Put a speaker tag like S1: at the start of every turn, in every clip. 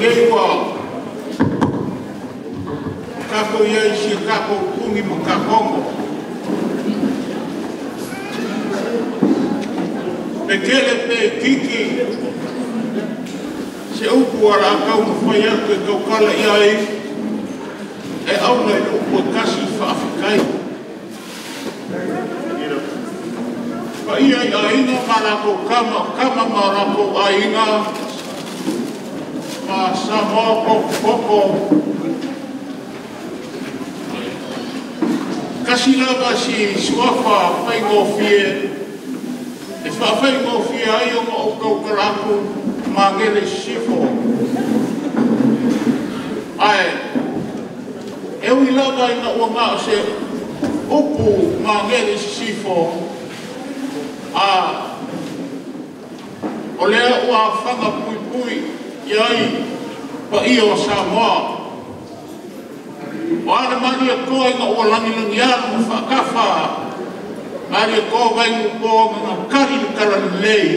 S1: Lenei ua tatou i ai i si a tatou puni ma tagogo. Pe tele pe itiiti se upu o le a taumafai atu e tautala i ai, e auga i le upu e tasi, faafetai. Paia i Aiga ma latou Tama, o Tama ma o latou Aiga, ma Samoa potopoto. Tasi lava si suafa faigofie e faafaigofie ai ona ou tautala atu Magele i Sisifo. Ae e ui lava ina ua na o se upu Magele i Sisifo, a o lea ua afaga puipui i ai paia o Samoa. O a le Malietoa ina ua lagilagia lona faatafa, Malietoa Vainuupo na tali le talalelei,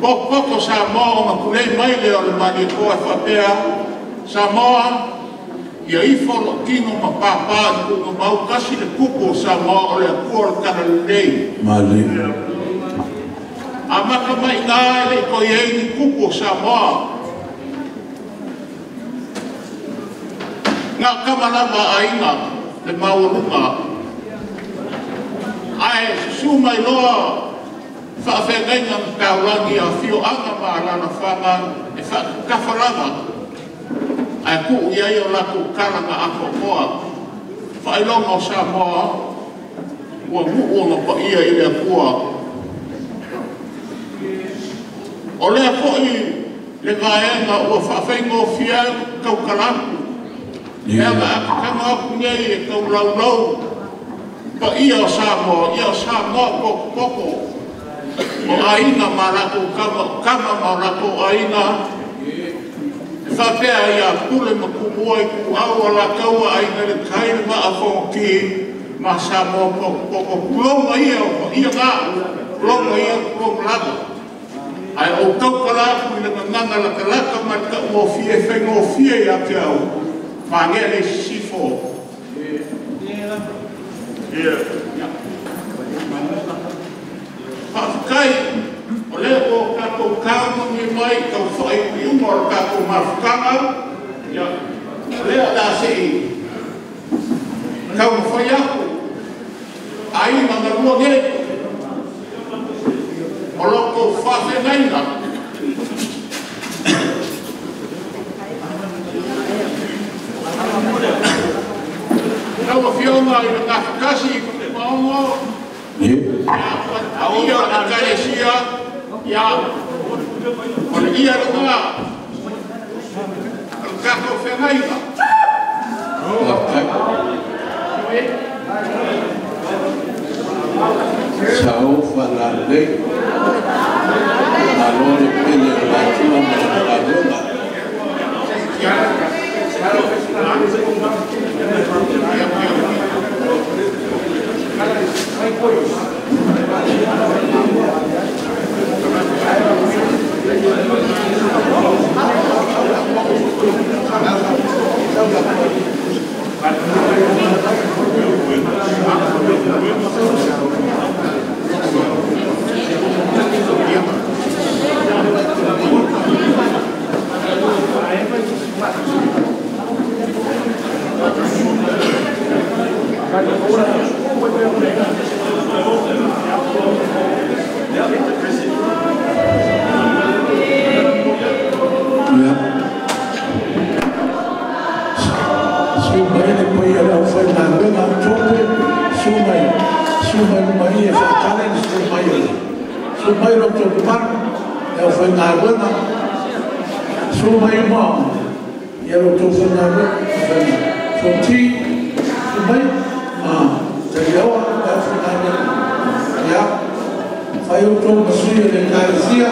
S1: potopoto Samoa ona tulei mai lea o le Malietoa e faapea, Samoa, ia ifo lou tino ma papa i le tuugamau tasi le tupu o Samoa o le Atua o le talalelei. Amata mai ina e le i toe i ai ni tupu o Samoa. Na o tama lava a aiga le maualuga. Ae susu mai loa faafeagaiga na taulagi a afioaga ma alaalafaga e faatatafa lava ae tuu i ai o latou tala na atoatoa. Faailoga o Samoa ua nuu ona paia i le Atua. O lea foi le vaega ua faafaigofie ai tautala atu. E aga a atu nei e taulaulau paia o Samoa, ia o Samoa potopoto o aiga ma latou tama, o tama ma o latou aiga, e faapea ia Pule ma Tumua Ituau Alataua, Aiga i le Tai, le Vaa o Fonoti ma Samoa potopoto. Tulouna ia o paia na, tulouna ia, tulouna lava. Ae ou tautala atu i le gagana latalata ma le taugofie e faigofie ia te au, Magele i Sisifo. Faafetai, o lea ua tatou taumanu mai i taufa'i i iuga o le tatou mafutaga. O lea o le a se i taumafai atu aiga galua nei o lo outou faafeagaiga. Lau Afioga i le Gafatasi i Fatumaono, ia o le Ekalesia, ia, o le ia lena o le tatou feagaiga.
S2: Sao faalalelei, malo le pele o le Atua ma lana galuega. Ia. Susu mai le paia o le aufaigaluega a Tope, susu mai, susu mai luma i e faatale le susu mai o le, susu mai lo outou mamalu, le aufaigaluega, susu mai uma ia lo outou faigaluega, Fonti, susu mai ma Taliaoa, le aufaigaluega. Ia, fai outou ma sui o le Ekalesia.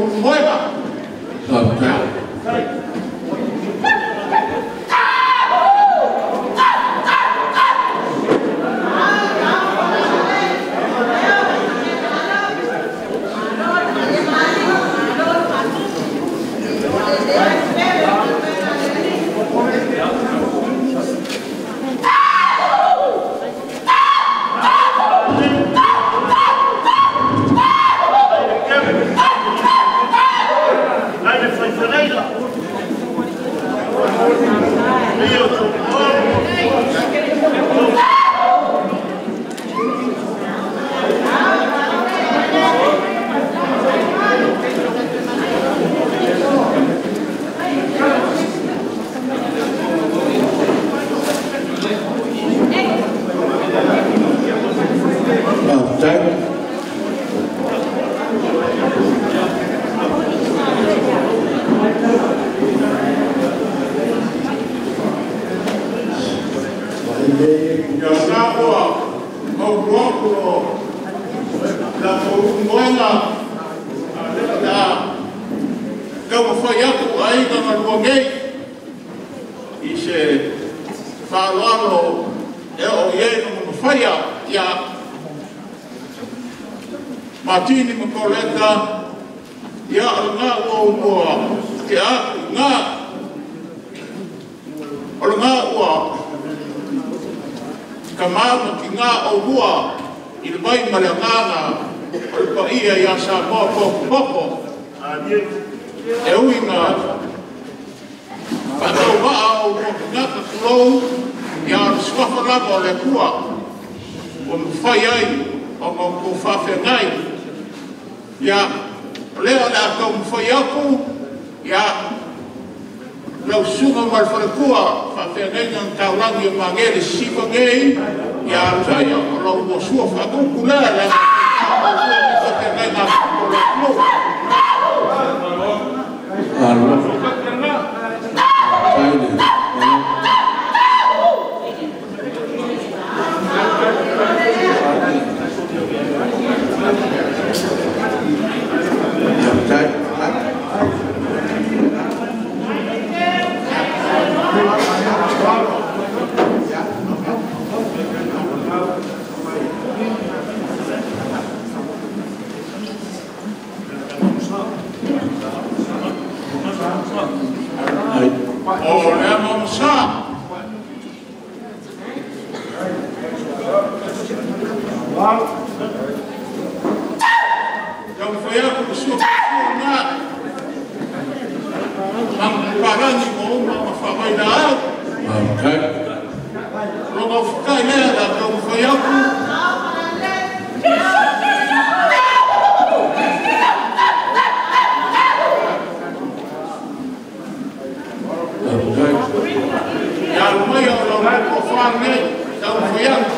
S1: Moega. Martini Makoleta, ia o ngā ua umua te aku ngā o ngā ua ka maama ki ngā o mua i le mai ma le ngāna o le paia ia Samoa poko e ui ngā whanau maa o mua ki ngā kakulou ia o le suafa lava o le kua ua mawhai ai o ngā kou whawhengai. Ia, o lea o le a kau mwhai aku, ia, lau sunga ma le whalekua, whawhengai ngā taulangi o mangere siwa ngei, ia, alumai o lau mua sua whakuku lea, lea whawhengai ngā whakuku le kua. O le mamsa. Tau whai aku le sua ngā. Mang parangi mo uma ma whawai na au. Ronga whakai lea la tau whai aku. Ia mai o lau loko whanei, tau whai aku.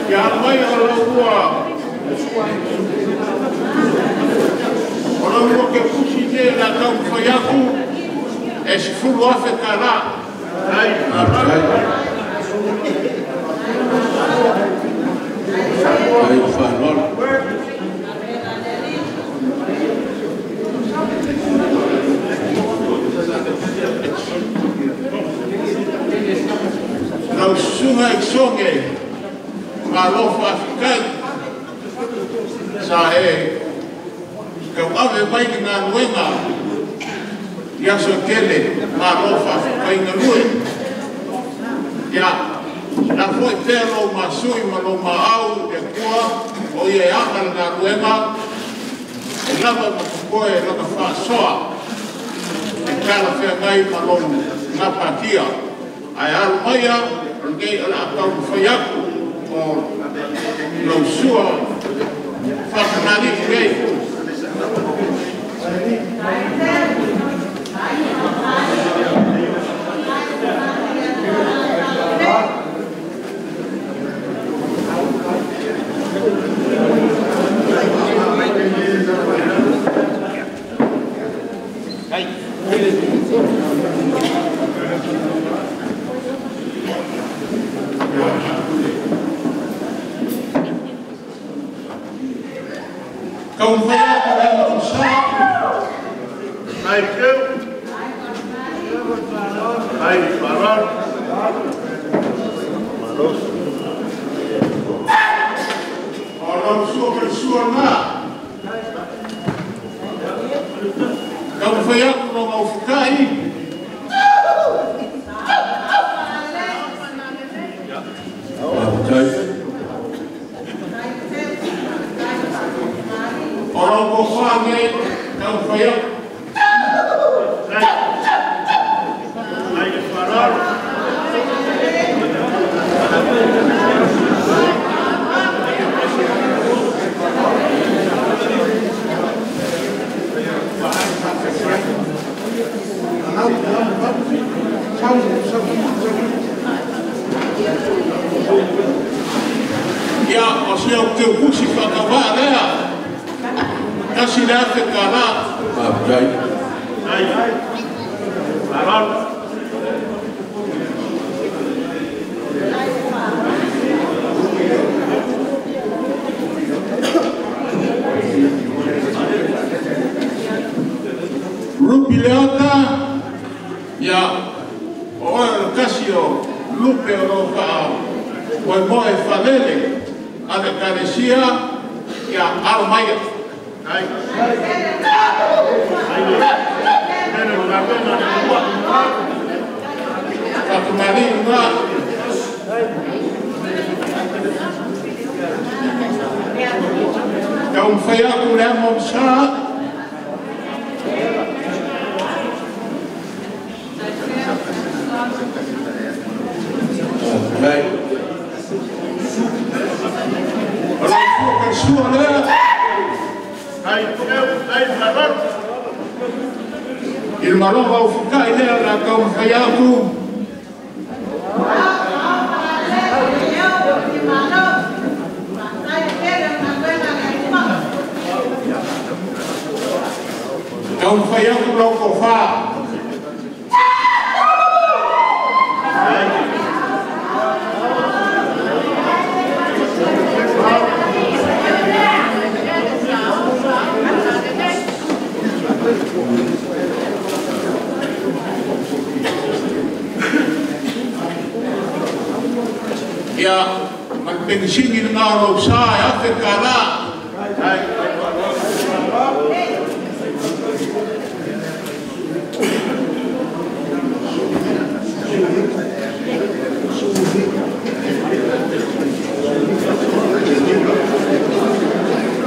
S1: Ia mai o lau ua o lau ua ke pusi ne la tau whai aku e si fulu afe ka rā. Lau sunga i songe ngā lofa Afrikai sa e kau ave mai ki ngā nuenga i aso tele ngā lofa Afrikai ngā nui. Ia, la foi pēr lo masui ma lo maau e kua o ia e anga le ngā nuenga e lava matukoe e laka whaasoa e kala whea ngai ma lo ngā pātia. Ai alu maia o ngei o la tau whai aku o lau sua whakanani ngei.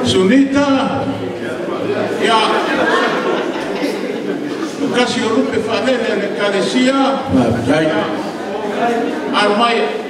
S1: Sunita, ia, kasi o lupe whanele le kalesia, arumai.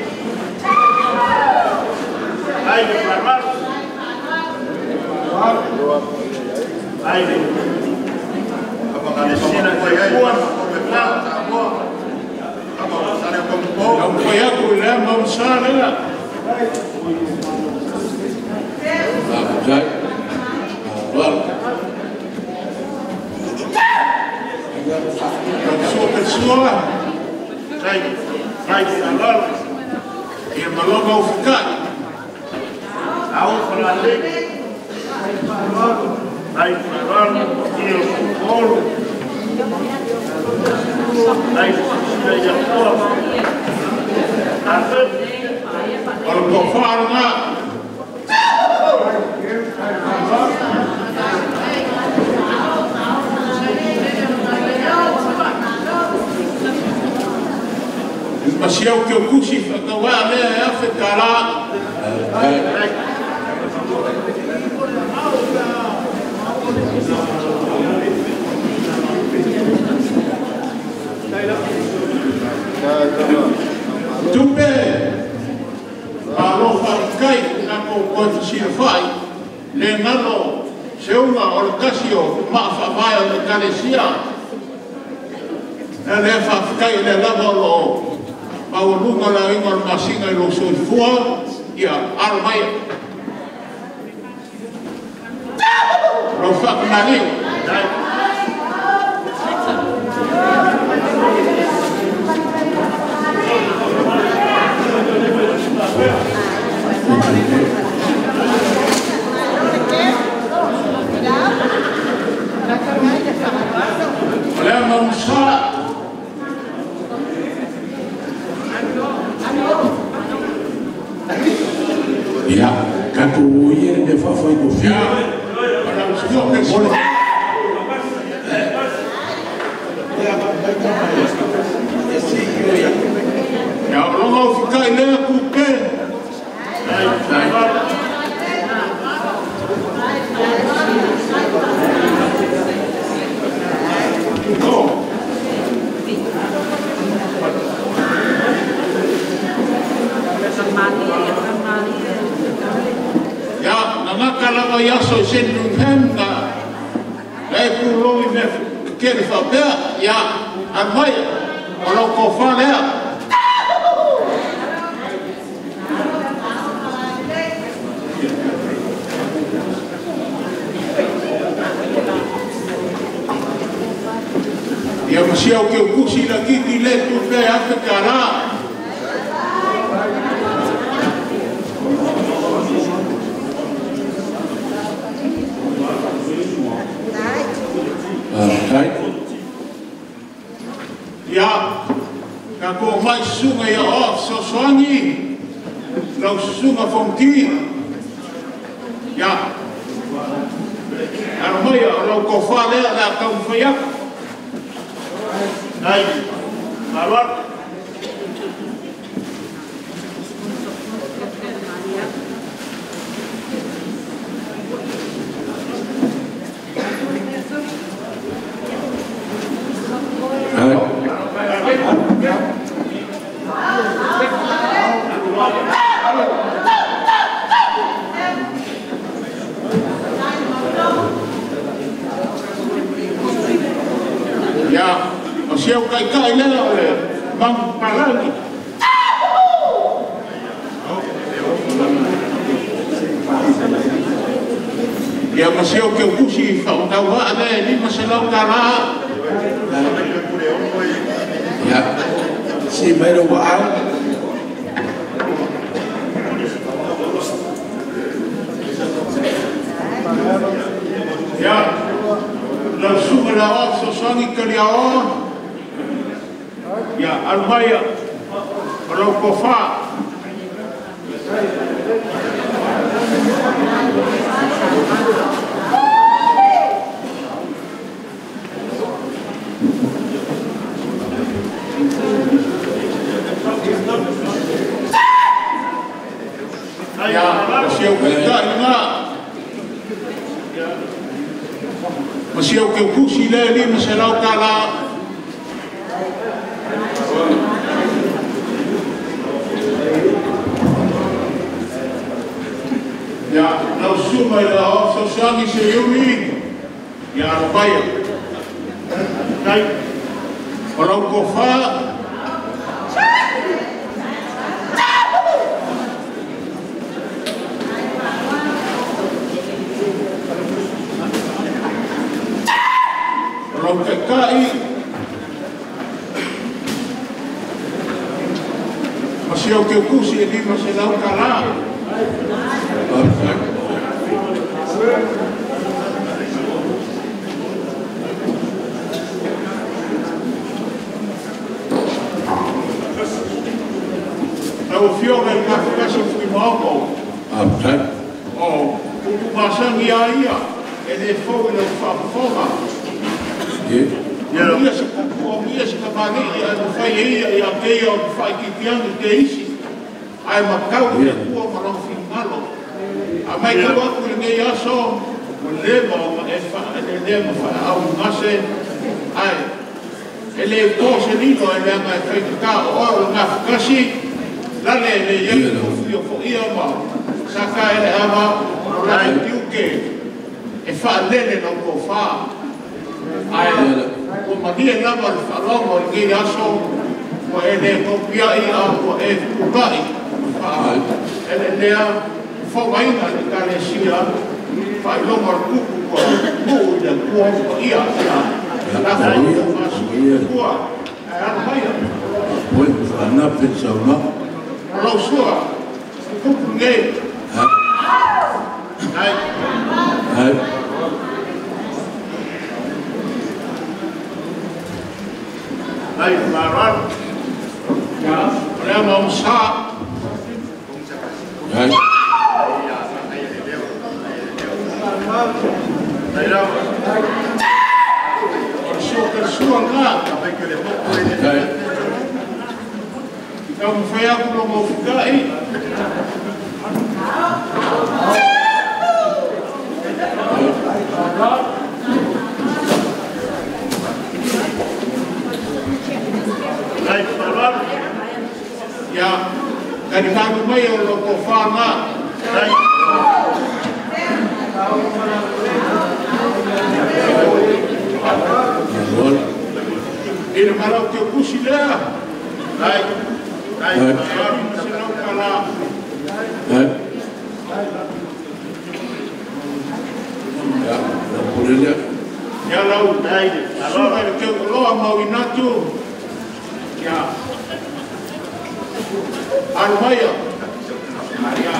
S1: Manusa.
S2: Ia, tatou ia le mea faafaigofie.
S1: Ia, o loga ufikai lea kupe. Ia, nagaka lava i aso i Sandringham na e pulou i mea kele faapea. Ia, alu mai o lau tofa lea. Ia masia o ke ukusi la kiki le tupe afe kala. Ia, ka ko mai susunga ia o fesoasoani, lau susunga fonti. Ia, alu mai o lau tofa lea le a taumafai atu. Ai, malo. Ia, o si au kaikai lea o le magu palagi. Ia, ma si au keukusi whaotau lea e 500 tala.
S2: Ia, si mai rau au.
S1: Ia, lau suga la o fesoasoani kalia o. Ia, alu mai o lau tofa. Ia, o si au kaikai lena. Ma si au keukusi lea 500 tala. Ia, lau susuga i la o fesoasoani se iuni. Ia, alu mai. O lau tofa. O lau taitai. Ma si au keukusi e 500 tala. Lau afioga i le Gafatasi o Fuimaopo. O upu masani a ia e le fou i lau faafofoga. O ia se kupu o ia se kamali'i ae mafai e ia ia te ia o mawhaikitiani te isi. Ae matau i le Atua ma lona finagalo. A mai tau atu i lenei aso, ua leva ona e faaeleelea ma faaauugase. Ae e le po se lilo e leaga e faigata o oe o le Gafatasi. Lale e le iai o foia ma sa ka e le ava o la tiuke e faalele lau tofa. Ae ua malie lava le faalogo i lenei aso, ua e le taupiai a ua e tulai faaeleelea fogaina le Ekalesia faailoga o le kupu ua tuu i le Atua paia. Ia, lafo faasui le Atua ae alu maia.
S2: Oi, whanape saunoaga.
S1: O lau sua kupu lenei. Ai.
S2: Ai.
S1: Ai maralo. Ya, o le ama sa.
S2: Ai.
S1: O le sua kalisua ngā.
S2: Ai.
S1: Tau mawhai aku lo maufukai. Ia, kani malu mai o lo ko whānga. I le marau te kusi lea.
S2: Ai.
S1: Se lau kala.
S2: Ya, la pole.
S1: Ia lau, suga le teu loa mau inatu. Ia. Alu maia. Ia.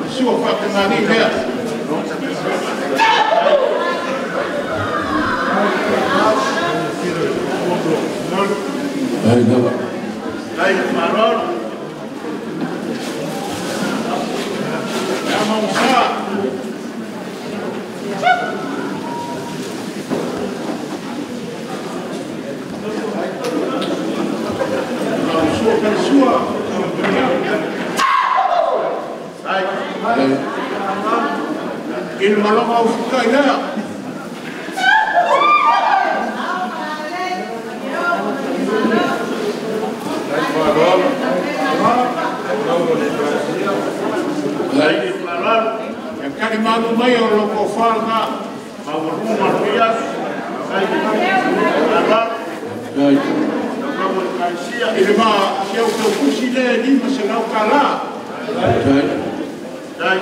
S1: Sua whakangani lea.
S2: Ai lava.
S1: Ia mausa. Lau sua kalisua.
S2: Ai.
S1: I le malonga au fukai lea. Ia kani malu mai o loko whānga.
S2: Ai.
S1: I le maa si au tau kusi lea 500 kala.
S2: Ai. Ai.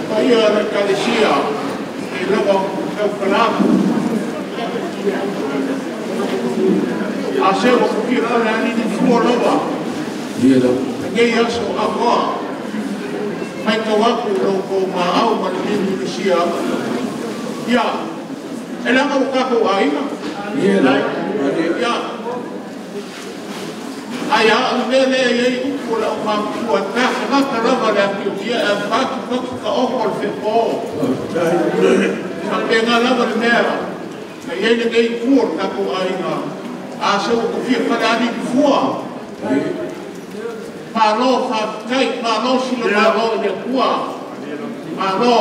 S1: Paia le kalesia e lava tau kalapu. A se o kuki rana ani ni fua lava.
S2: Ia lava.
S1: Ngei aso akoa. Mai tau aku lo ko maau ma le Indonesia. Ia, e langa o kako aina.
S2: Ia lava.
S1: Ia. Ai a o mea lea iai upu o lau mākua tākangata lava le ati o ia e pāki paki ka oko le whepō. Sa penga lava le mea. Na iai le ngei fua le kako aina. A se o kofia whare ni fua. Malo whakakai, malo sila malo i le kua. Malo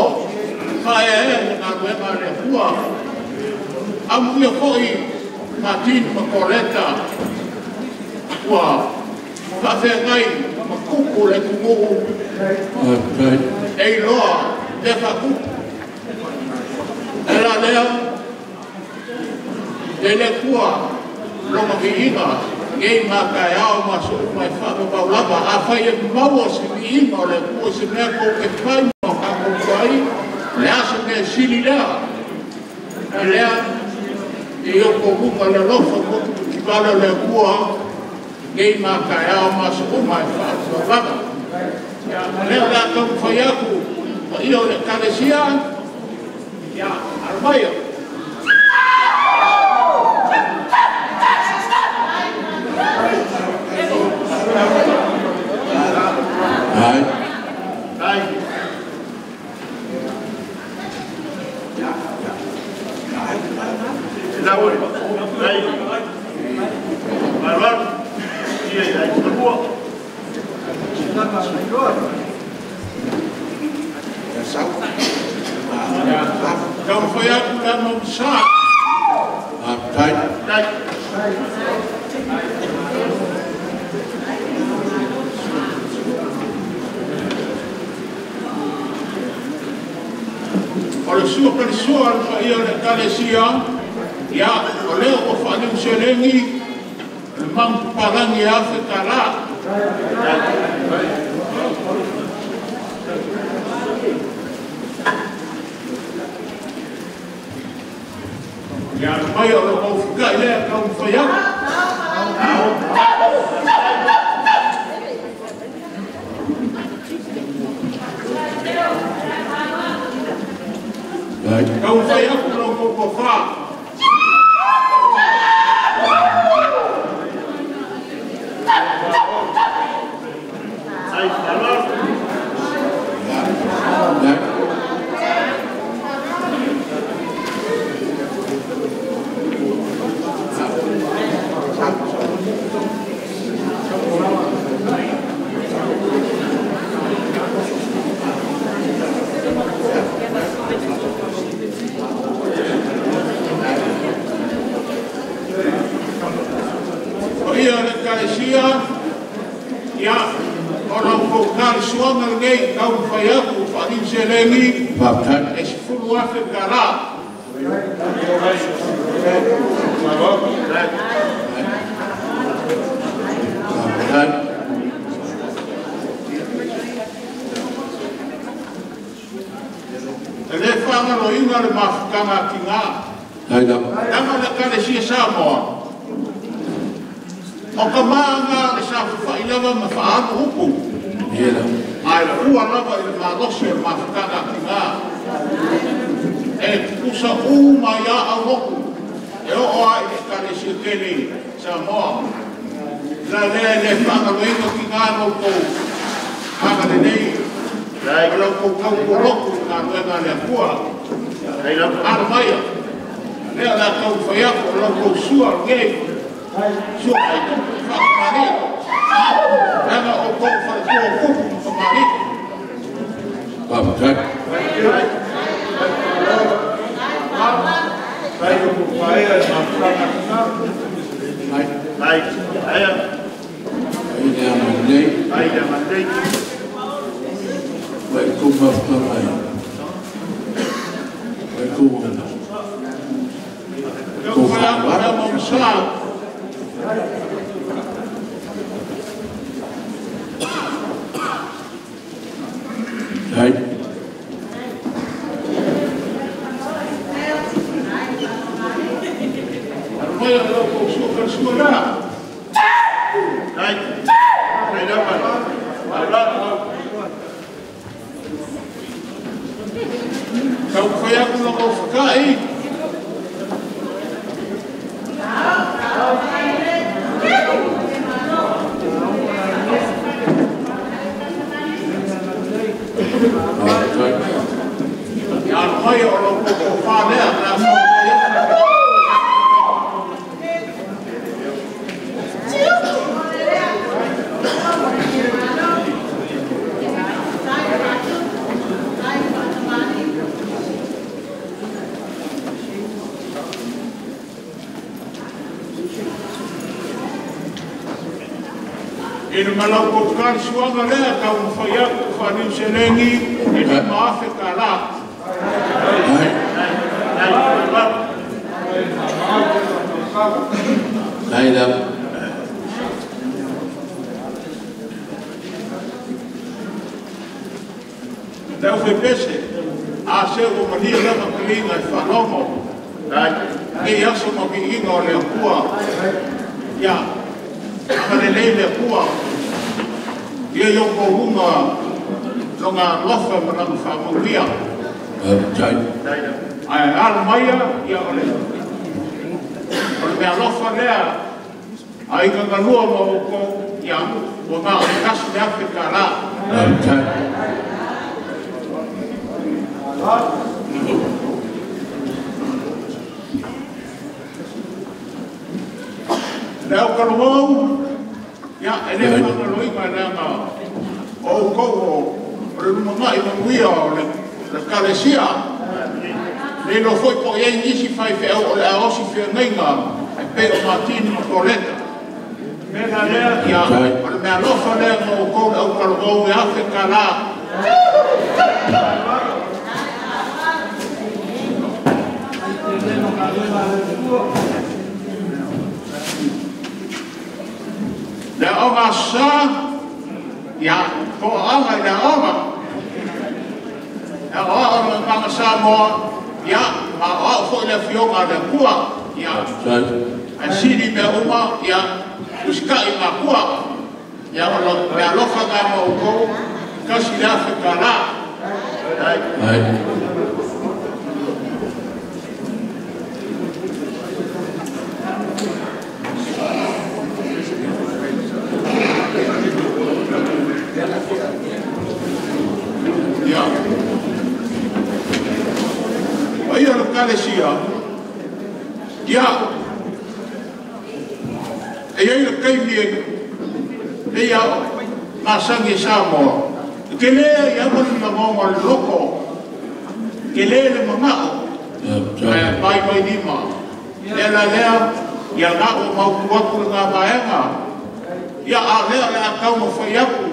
S1: whae e le ngā ruenga le kua. Amu ia koi Martin Makoleta. Ua whawhengai makuku le kungu. E iloa te whakuku. E la lea, e le kua longa viiga ngei mākai ao ma so mai whakamau lava. A whai e maua se viiga o le kua se mea kou ke whai ma kako whai, le asa mea sili lea. E lea, e ioko munga le lofa motu ki wale le kua ngei mākai ao ma so mai whakamau lava. Ia, lea lea kau whai aku, ma ia o le kalesia, ia, armaia.
S2: Ai.
S1: Kau whai aku ka mausa.
S2: Ai.
S1: O le sua kalisua le whaia le kalesia, ia, o leo o whaaniu selengi, le mangu parangi afe kala. Ia, mai o le maufukai lea kau whai aku. Paia le Ekalesia, ia, o lau koukali suaga lenei taumafai atu faaniu seleni e $10,000 tala. E le faagaloina le mafutaga a tina. Leaga o le Ekalesia Samoa, o ka maga le safafai lava ma faaalu upu. Ae ua lava i le malosi o le mafutaga a tina. E tutusa uma ia aulotu e oo ai i le Ekalesia tele Samoa. La lea e le faagaloina tina loutou agalelei o lau tautua lotu i galuega a le Atua. Alo maia, lea o le a taumafai atu o lau tou sua lenei, sua ai tupu i faatamalii. Leaga o tou faletua o tupu ma tamalii. Ina malau koukali suaga lea taumafai atu faaniu seleni e $5,000 tala. Le au faipese, a se ua malia lava taliga e faalogo. Nei aso ma viiga o le Atua. Ia, agalelei le Atua. Ia i outou luga loga alofa ma lana faamaulia. Ae alo maia, ia o le mealofa lea a ina galua ma outou, ia ua na o le $1,000 tala. Le au kalogou, ia, e le faagaloina leaga o outou o le lumanai manuia o le Ekalesia. Nei lo foi po i ai nisi faifeau o le aosi feagaiga e pei o Matini ma Koleta. Mea lea, ia, o le mealofa lea ma outou le au kalogou e $1,000 tala. Le aoga sa, ia, toaaga i le aoga. Le aoga o le agaga Samoa, ia, ma aoao foi le afioga a le Atua. Ia, ae sili mea uma, ia, usikai matua. Ia, o le mealofa ngā ma outou, $1,000 tala. Ia. Paia o le Ekalesia, ia, e iai le taimi e ia masagi e Samoa, e te lea i ama le lagoga o le loko, te lea le manao, ae mai mai lima. Lea la lea, ia ngā o mautu atu le ngā vaega, Ia a lea o le a taumafai atu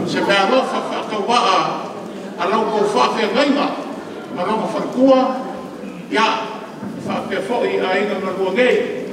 S1: se meaalofa faatauvaa a la outou faafeagaiga ma lona faletua, ia, e faapea foi i aiga galue nei.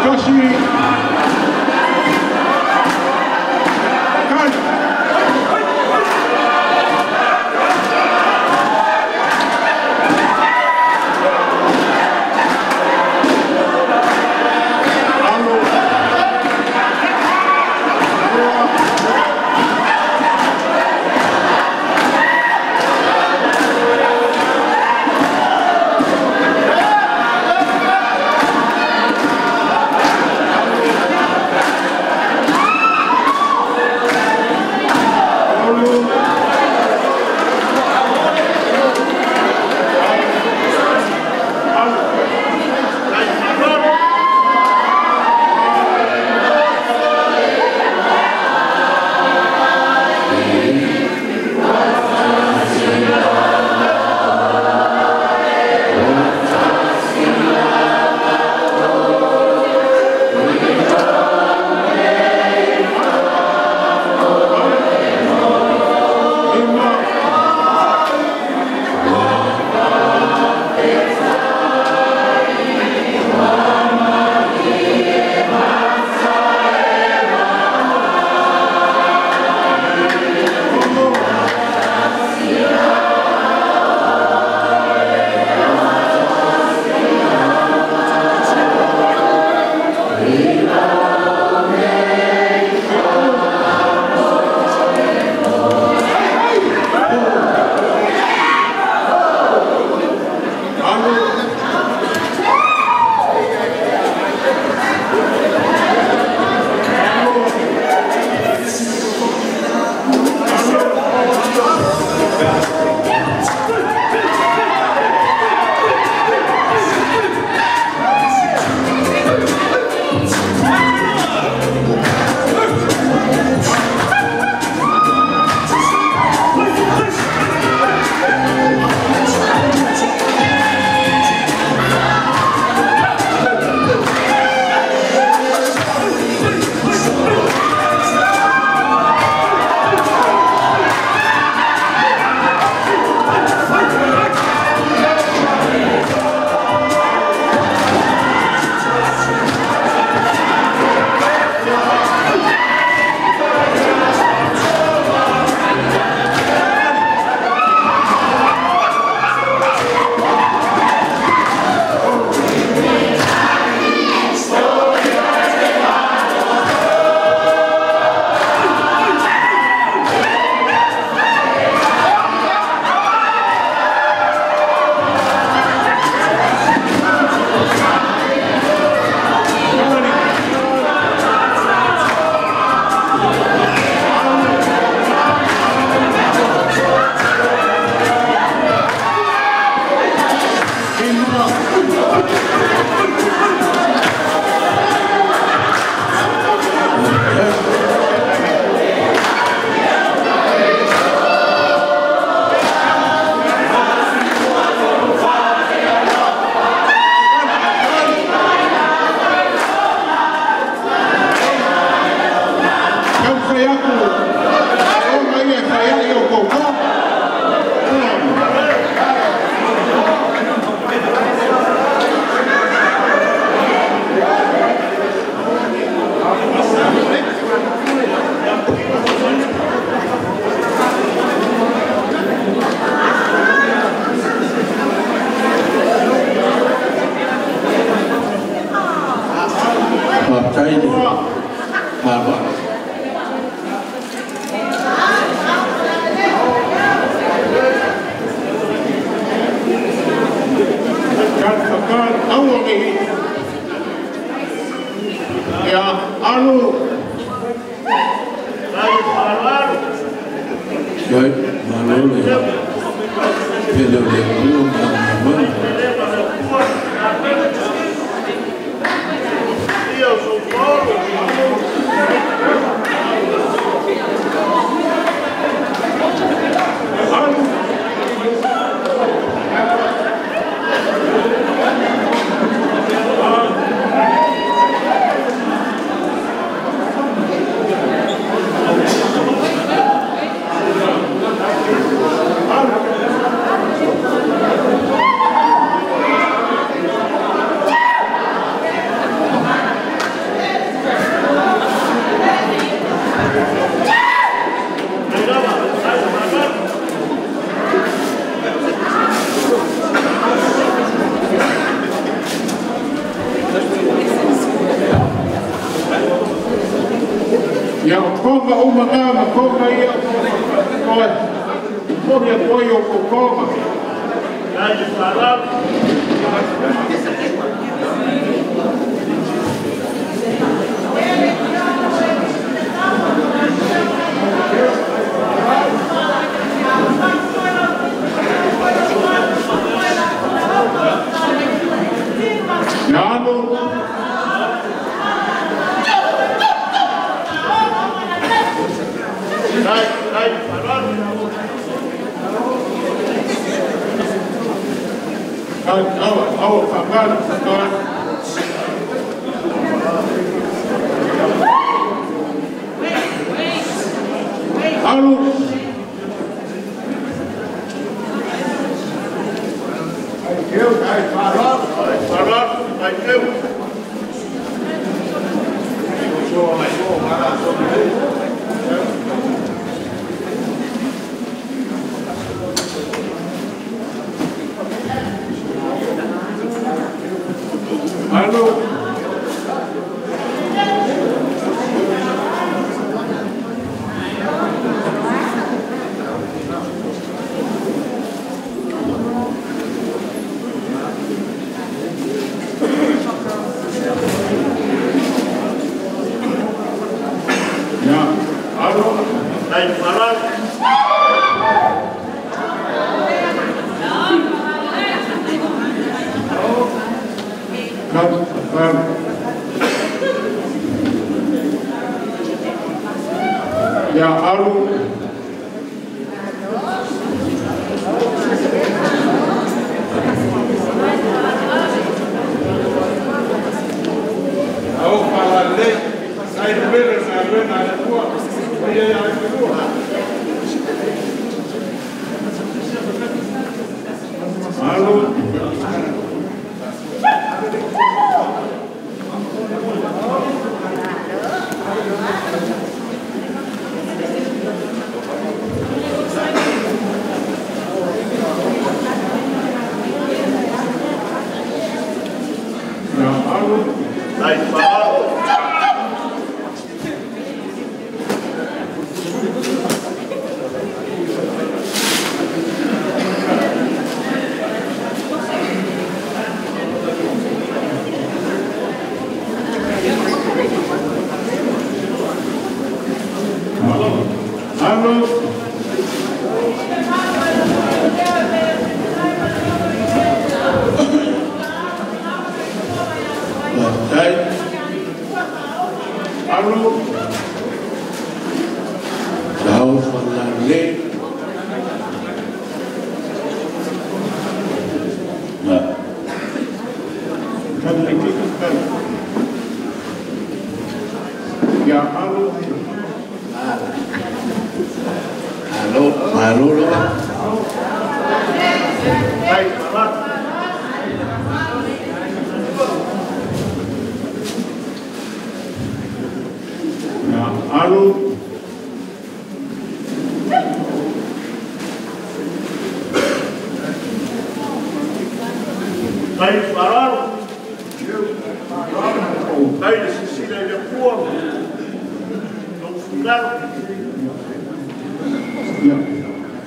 S1: Tasi. Ia o konga uma ngā ma konga ia o mori a toi o konga.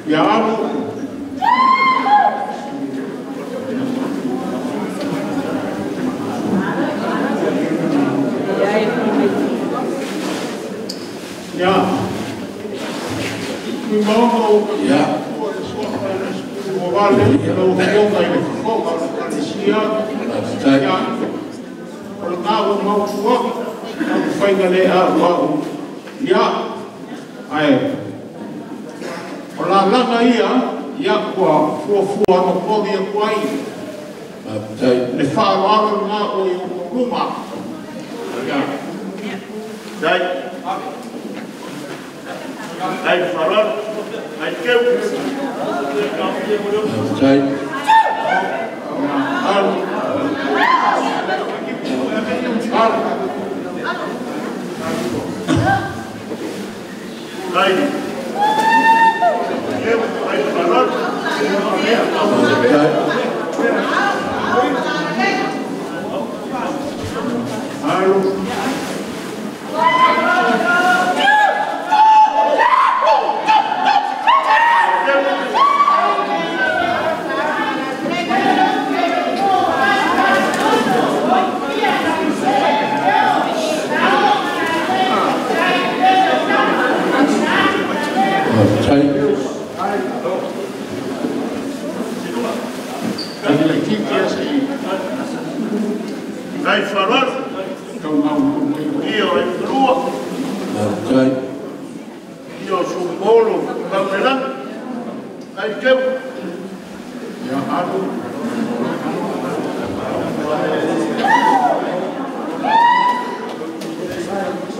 S1: Ia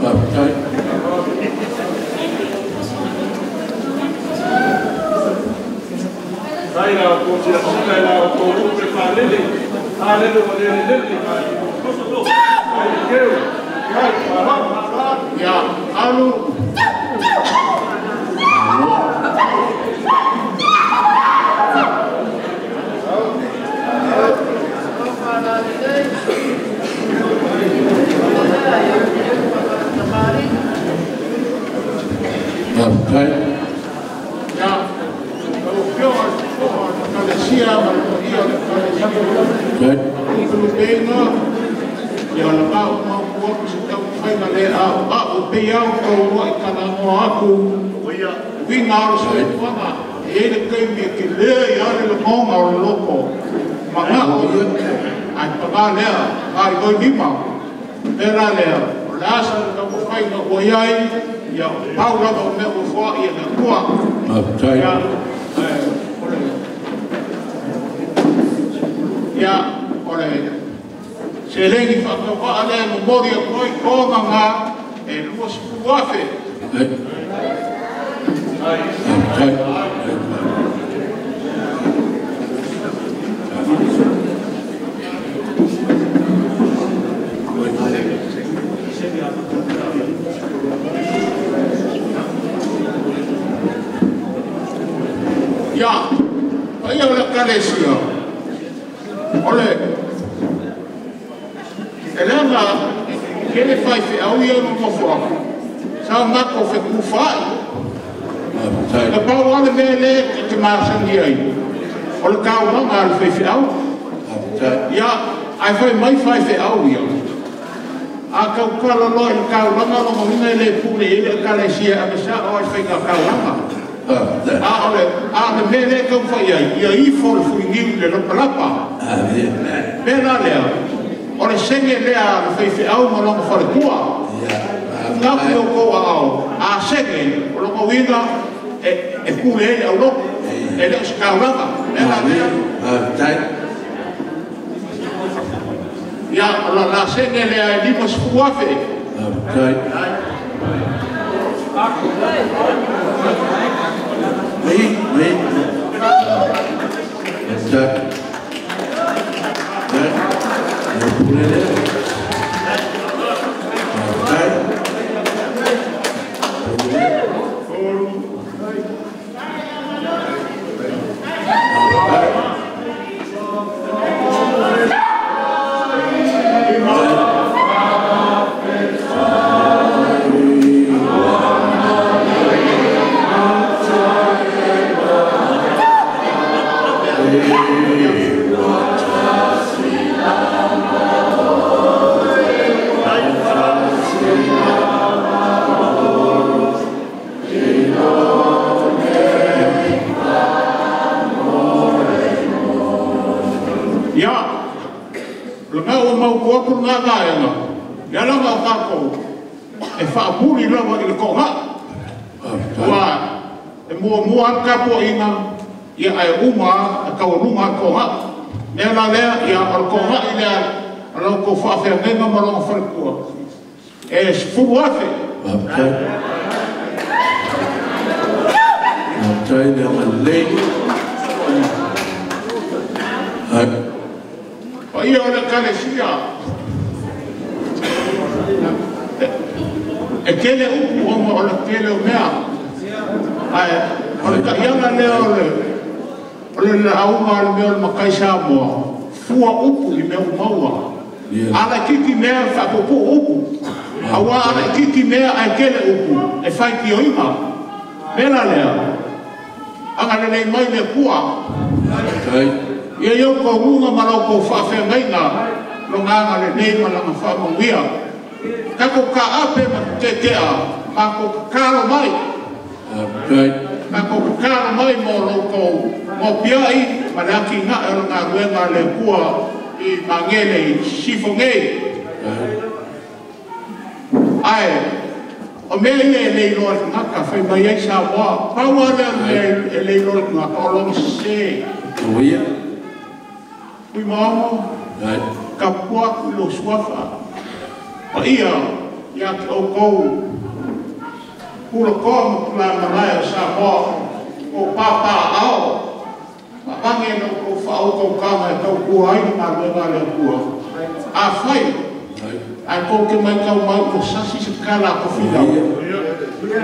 S2: Faafetai.
S3: Sai la o silasila i la outou upu e faalele, alele ua le lelele ai keu ai malo.
S1: Ia, alu.
S2: Faafetai.
S1: Ia, lau Afioga i le Fofoga o le Ekalesia ma le paia o le Ekalesia.
S2: Faafetai.
S1: Lupelupeina, ia o le maumautu atu se taumafaiga le a'oa'o e pei lava ona taulua'i talanoa atu uiga o le soifuaga. E i ai le taimi e telē ai lava le lagona o le loto mana'o, ae pagā lea gaoioi lima mea la lea o le a sa le taumafaiga ua i ai. Ia, pau lava o mea ua foa'i e le Atua.
S2: Faafetai.
S1: Ia, o le ia o le seleni faatauva'a lea e momoli atu ai togaga e 20,000.
S2: Faafetai.
S1: Ia, paia o le Ekalesia, o le e leaga tele faifeau ia nonofo atu sa matou fetufaai.
S2: Faafetai.
S1: Na pau lava le mea lea e te masani ai o le taulaga a le faifeau.
S2: Faafetai.
S1: Ia, ae fai mai faifeau ia a tautala loa i le taulaga, lona uiga e le pule i ai le Ekalesia e ave sao ai le faiga taulaga.
S2: Faafetai.
S1: A o le mea lea e taumafai ai ia ifo le fuiniu i le lapalapa.
S2: Amene.
S1: Mea la lea o le sege lea a le faifeau ma lona faletua.
S2: Ia.
S1: Tuuina atu i
S2: Faafetai.
S1: outou aao a sege, o lona uiga e pule ai le aulotu, e le o se taulaga mea la lea.
S2: Faafetai.
S1: Ia, o la la sege lea e 50,000.
S2: Faafetai. Oui, oui. Faafetai. Le pule lea. Faafetai. Pule lea. Faafetai.
S1: Ia, o le mea ua mautu atu lena vaega, ia laga o tatou e faamuli lava i le toaga'i.
S2: Faafetai.
S1: Ua e muamua lava le tapua'iga, ia ae uma e taualuga le toaga'i. Mea la lea, ia o le toaga'i lea a la outou faafeagaiga ma lona faletua e 10,000.
S2: Faafetai. Faafetai le agalelei. Ai.
S1: Paia o le Ekalesia, e tele upu ona o le tele o mea, ae o le ta'iala lea o le lauga a le mea o le matai Samoa, fua upu i mea ua maua. A laitiiti mea, faapuupuu upu, auā a laitiiti mea ae tele upu e faitioina. Mea la lea, agalelei mai le Atua.
S2: Faafetai.
S1: Ia i outou luga ma la outou faafeagaiga lona agalelei ma lana faamanuia. Tatou taape ma tete'a, matou tatalo mai.
S2: Faafetai.
S1: Matou tatalo mai mo lo outou moapia'i ma le atina'e o le galuega a le Atua i Magele i Sisifo nei. Ae o mea ia e le iloa e tagata, fai mai ai Samoa, pau lava lea o mea e le iloa e tagata o lona sesē.
S2: Oia.
S1: Fuimaono,
S2: Ai.
S1: tapupu atu i lou suafa paia Ia te outou pulakoa ma tulamalae o Samoa o papa ao maavangi e na outou faautautaga e tautua ai le galuega a le Atua. Afai ae tou te matau mai ua sasi se tala a Tofilau,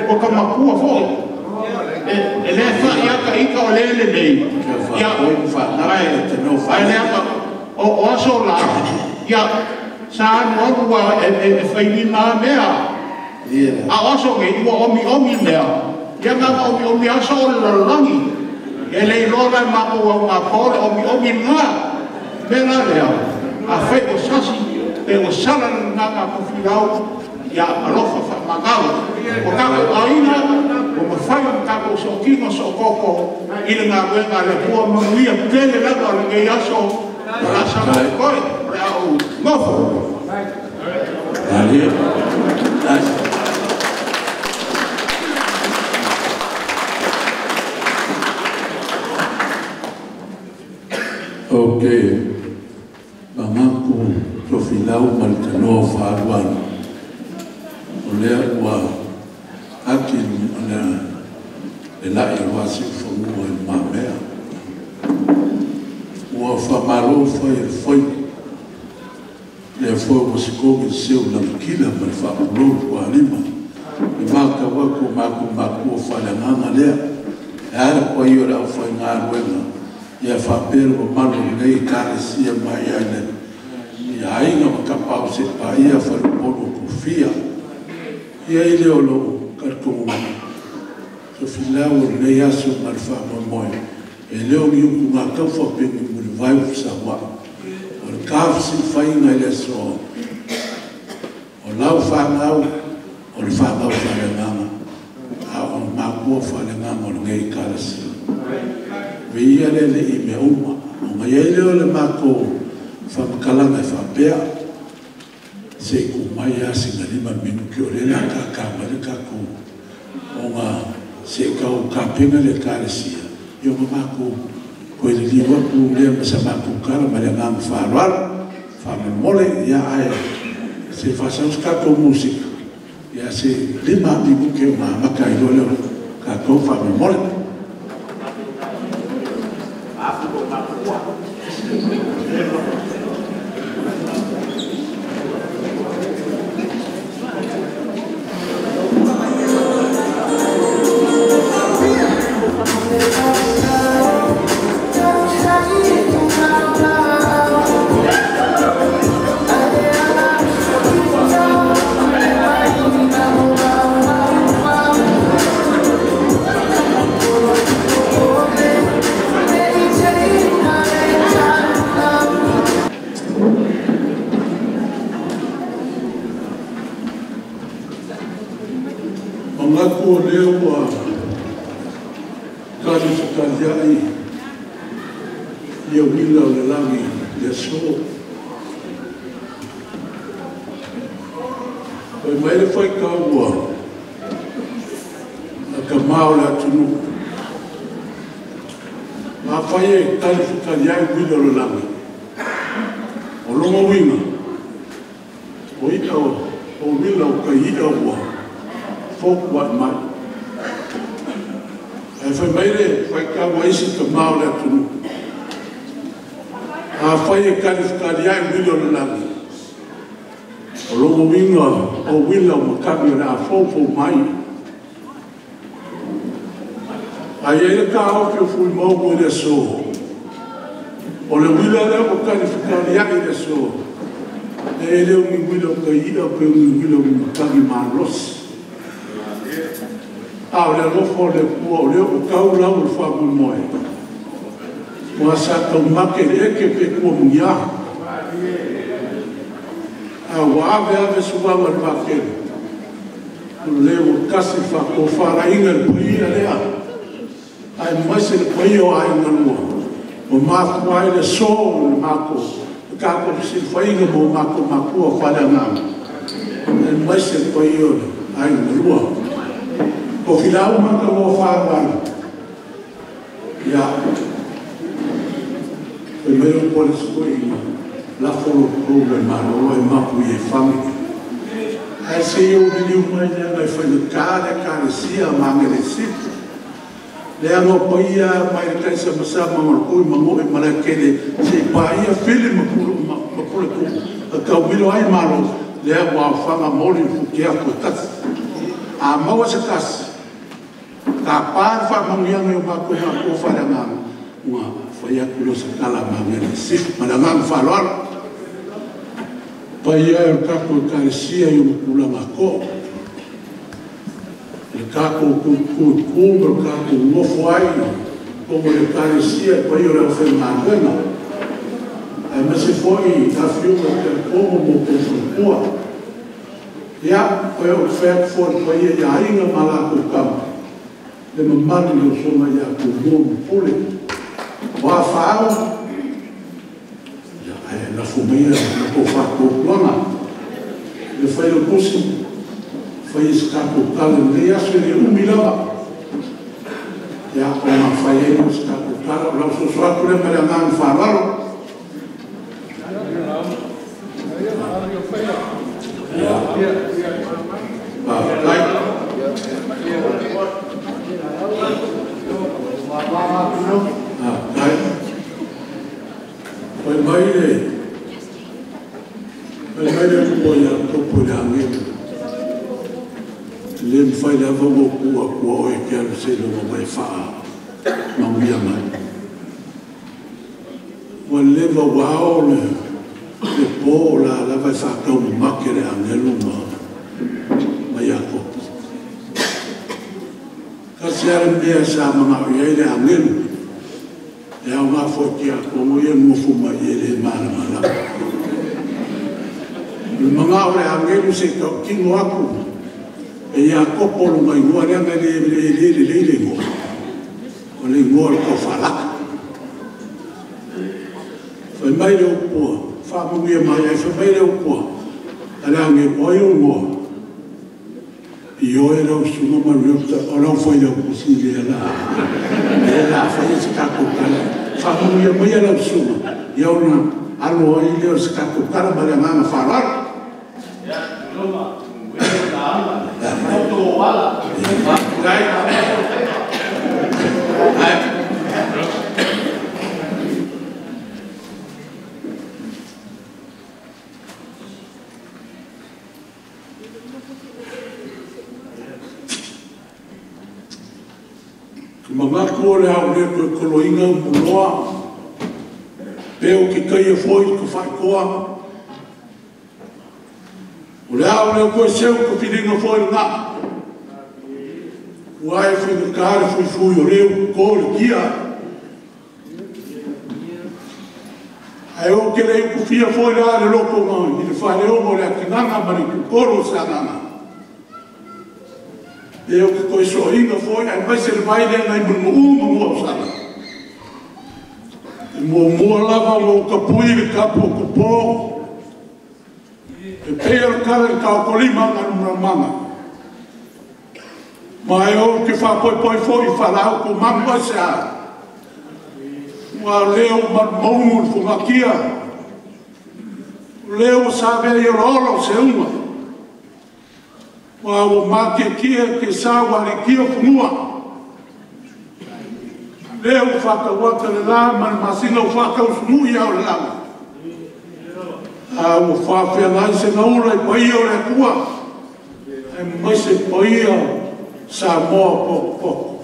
S1: ua ta matua fo'i e lē fa'i a taita o lē lelei ia ae leaga o aso la ia sa alualu e failima a mea a o aso nei ua omiomi mea ia na ona omiomi aso o le lalolagi e le iloa la e matou augāpo le omiomi lena mea la lea. Afai ua sasi pe ua sala le lagaga a Tofilau, ia alofa faamagalo o tatou aiga ua mafai ona tatou sootino sootoko i le galuega a le Atua. Manuia tele lava o lenei aso o laasaga totoe o le a ou nofo.
S2: Ok, magaku Tofilau ma le tanoa faalualu o lea ua ati le la'i o asiufanua i lumamea ua faamālō fai e le faiva lea foi ua sikogi le seu lanakila ma le faapulou le tualima le matau atu o matou matua faaleagaga lea e a le paia o le aufaigaluega ia faapea le mamalu o lenei Ekalesia mai ai le ia aiga ma tapaau se'i paia faleupolu o tofia. Ia i le o lou talitonuga Tofilau o lenei aso ma le faamoemoe e le o ni utugataufa pe ni mulivai ua fesaua'i o le tafesilafaiga i le aso o lau fanau o le fanau faaleagaga a o matua faaleagaga o lenei Ekalesia. Viia le Alii i mea uma ona i ai lea o le matou faamatalaga e faapea se i tuu mai lava sina 5 minute o lea o le a tātā mai le tatou ona se i tau tapena le Ekalesia ia ona matou toe liliu atu lea ma sa matou tala ma le agaga faaaloalo faamolemole. Ia ae se i faasau se tatou musika ia se 5 minute ona amata ai loa lea o le tatou faamolemole. Manatu o lea ua talifetaliai ia uila o le lagi i le aso. Fai mai le faitau ua a tamā o le atunuu. Afai e talifetaliai uila o le lagi, o lona uiga, o i'a o uila o tai i'a ua fotua'i mai. Ae fai mai le faitau a isi tamā o le atunuu. Afai e talifetaliai uila o le lagi, o lona uiga o uila o matagi o le a foufou mai. Ae i ai le taofi o Fuimauga i le aso, o le uila lea ua talifetaliai i le aso, e le o ni uila o tai i'a pe o ni uila o ni matagi malosi. A o le alofa o le Atua o lea ua tau lau o le faamoemoe, ua sa taumate i le eke pe tua mugia. A ua ave ave suaga i le vaatele, o lea ua tasi faatofalaiga i le paia lea, aemaise le paia o aiga lua, ua mafua ai le aso o le matou le tatou fesilafaiga ma o matou matua faaleagaga, aemaise le paia o le aiga lua. Tofilau ma tanoa faalualu, ia, fai mai o po le isi toeaina, lafo lo tou le malolo e mapu i e fagi. Ae se i ou liliu mai lea nai faigata le Ekalesia Magele Sifo. Leaga o paia mai le taisamasama o le tui manu'i Malaetele seia paia Fili ma Puletuu na taumilo ai Malo, lea ua aofaga ma oli le futiafu e tasi. A maua se tasi, tapa le faamanuiaga i o matou matua faaleagaga, ona fai atu lea o se tala a Magele Sisifo. Ma le agaga faaaloalo. Paia e o le tatou Ekalesia i ona tulaga atoa, le tatou tutu ma le tatou nofo ai totonu o le Ekalesia, le paia o le aufaigaluega, aemaise foi afioga i Tiakono ma outou faletua. Ia, toe ou te fai atu foi i le paia i Aiga ma latou Tama, le mamalu i le usoga ia Tumua ma Pule. O a faaau, ia, ae lafo maia la outou faatuatuaga i le Failautusi fai se tatou tala i lenei aso, e le umi lava. Ia, ona fai ai lea o se tatou tala. O lau soso atu lea ma le agaga faaaloalo. Faafetai. Faafetai. Fai mai le Atua ia Iakopo i le agelu, “E le mafai lava ona ou tuu atua oe e te alu seiloga ua e faamanuia mai.” Ua leva ua ao le po o la lava e faataumamate le agelu ma Iakopo. Tasi lava le mea sa manao i ai le agelu, e aoga foi i tiakono ia e nonofo mai e le malamalama. O le manao o le agelu se i tautino atu e Iakopo lona igoa, leaga e le lelei le igoa, o le igoa o le taufaalata. Fai mai le upu, faamanuia mai ai, fai mai le upu a le agelu, o ai ou igoa? Ioe lau susuga Mariota, o lau failautusi lea la faia se tatou tala. Faamanuia maia lau susuga, ia ona alo ai lea o se tatou tala ma le agaga faaaloalo. Manatu o le a ou le toe toloina umuloa, pe ou te taia foi le tafaitoa. O le a ou le toe seu tafiliga foi le gaa, ua e faigata le fuifui o lea ua toto le tia. Ae ou te le i utufia foi la le loto i le faaleono o le atinaga ma le itutolu o Sagaga. E ou te toe soaina foi aemaise le vai lea nai Mulinuu ma Nuuausala. E muamua lava ona ou tapui le tapu o Tupo, e pei o le tala i le taotolima a Galumalemana. Ma e ou te faapoipoi foi i faalaau tumanu aisea. Ua lea ua malumaunu le fogatia, o lea ua savea i olaola o seuga. Ua ua matietie ke sa ua aliitia fanua. Lea ua faatauata le la ma le masina ua faatausunui ao le lagi. A ua faafeagai se gaula i paia o le Atua, aemaise paia Samoa potopoto.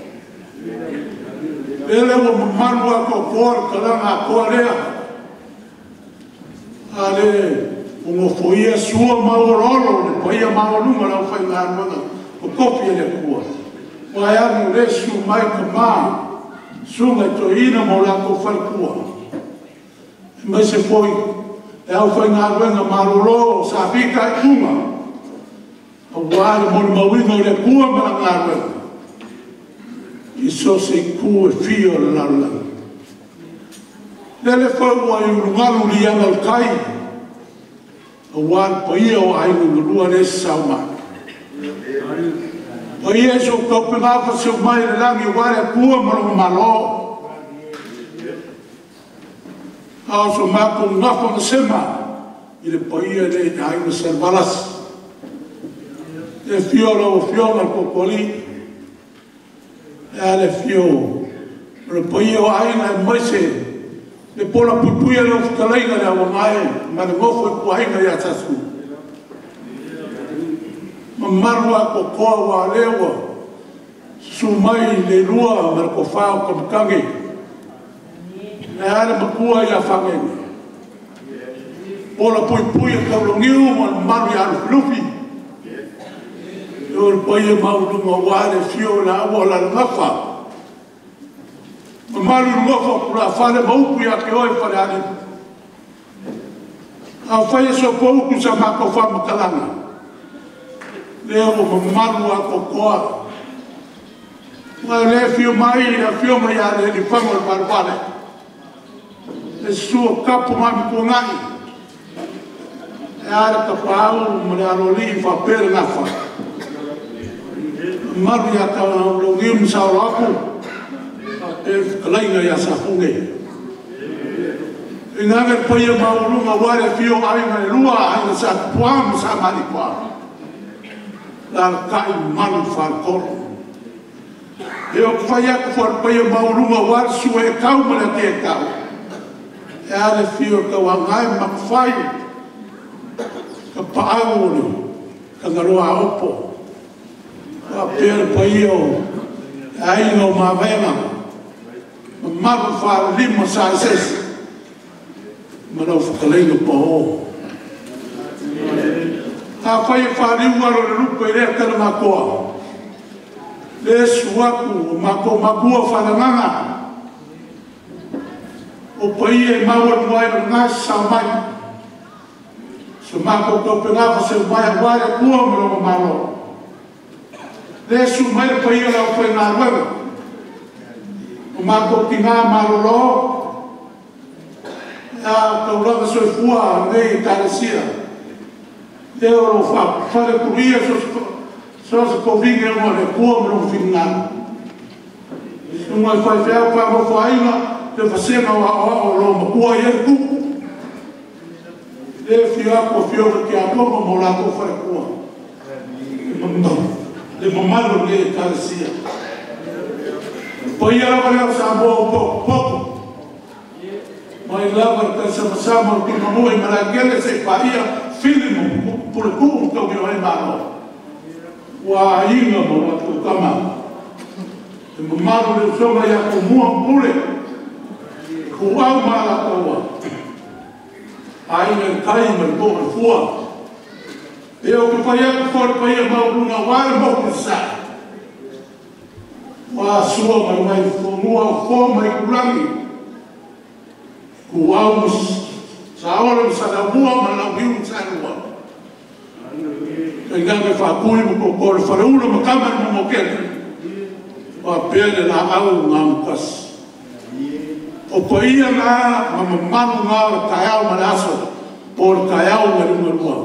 S2: Lele ua mamalu atoatoa le talaga atoa lea. A le onofoia sua ma ololo le paia maualuga o le aufaigaluega totofi e le Atua. Ua e anu le susu mai tama, susuga i toeaina ma o latou faletua. Aemaise foi le aufaigaluega malolo sa fitaituga aua le molimauina o le Atua ma lana galuega i so o se itu e fia o le lalolagi. Lele foi ua i ulugalu liaga o le tai, aua le paia o aiga na lua le sasao mai. Paia i so outou pegafasiu mai i le lagi aua le Atua ma lona Malo. A o so matou nafa na sema i le paia lea i le aiga Salevalasi. Le afio o lau Afioga i le Tootooalii, ae a le afio o le paia o Aiga aemaise le pola puipuia o lau fetalaiga Leaogagae ma le nofo a ituaiga ia Sasu. Mamalu atoatoa aua o lea ua susu mai le Lua ma le Toafa o Taumatage, ae a le Matua ia Fagege, pola puipui o Taulauniu ma le mamalu ia Lufilufi. O le paia maualuga aua le afio o Laua o Alalagafa, mamalu i le nofo a tulafale ma upu ia te oe Falealili. Afai e sopoutu sa matou faamatalaga, lea ua mamalu atoatoa. Aua o lea e afio mai le Afioga ia Lealiifano Vaalevale, le susu o Tapu ma Amituanai, ae a le Tapaau ma le Aloalii faapea le Gafa, le mamalu ia Taulauniu ma Saoloapu faapea le fetalaiga ia Safune. Tainane le paia maualuga aua le afio o Aiga e Lua, Aiga Sa Tupua ma Sa Malietoa, alaalatai le mamalu i le Faletolu. Ia, ou te fai atu foi i le paia maualuga aua le susu o Etau ma le Atietau, ae a le afio o Tauagai ma Matafai, Tapaau o le Tagaloa Aopo, faapea le paia o le Aiga o Mavaega, mamalu i le Falelima o Saeseese ma lau fetalaiga Paul. Afai e faliu ala o le lupe i lea tala le susu atu o matou matua faaleagaga, o paia e maua ai o lena e sasao mai, so matou taupe gafaseu mai aua le Atua ma lona Malo. Le susu mai le paia o le aufaigaluega, o matou tina malolo, a taulaga soifua lenei Ekalesia, lea o lo o faafaletuluia so o se tofiga o le Atua ma lona finagalo. Susuga i faifeau faanofoaiga, le vasega o aoao o lo o matua i ai le tupu. Le afio atu afioga i tiakono ma o latou faletua, le mamalu o lenei Ekalesia. Paia lava lea o Samoa ua potupotu, mai lava le taisamasama o le Tuimanua i Malaetele seia paia Fili ma Puletuu ma Taugio ai Malo. Ua aiga ma o latou tama. Le mamalu o le usoga ia Tumua ma Pule, Ituau ma Alataua, Aiga i le Tai ma le Vaa o Fonoti. E ou te fai atu foi le paia maualuga aua le motu i Sasae, ua Sua ma le Vaifanua, o Fofo ma Aitulagi, Ituau ma Saole ma Saleaaumua ma le Launiu na Saelua. Tainane Faatui ma Tootoo o le Faleula ma Tama a le Manuatele, faapea le Laau na Amotasi. O paia na ma mamalu na o le taeao ma le aso, po o le taeao na liugalua.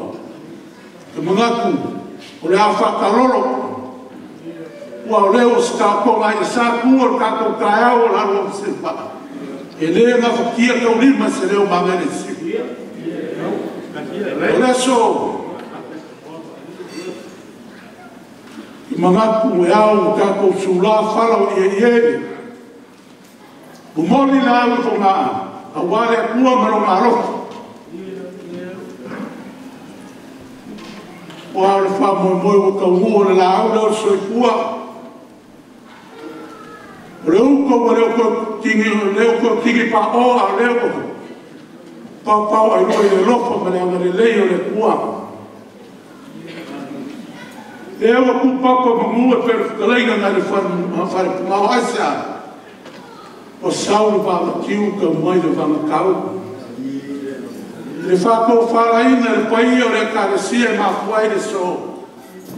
S2: Te manatu o le a faatalolo, ua o lea ua sitaotoga ai le sa tu o le tatou taeao o le alu afu. E le gafatia taulima se leo magele i siu. O le aso i manatu e ao o tatou sula fala o ie, momoli la au i fogaa, aua le Atua ma lona alofa. Ua o le faamoemoe ua taunuu o le laau lea o le soifua. O le uto ua le o toe tigi paʻō, a o lea ua paopao ai loa i le alofa ma le agalelei o le Atua. Lea ua tupapa manu e pei o le fetalaiga nai le falepugao aisea. O sau le vaagatiu tau mai le vagakau. Le faatofalaina le paia o le Ekalesia e mafua ai le so.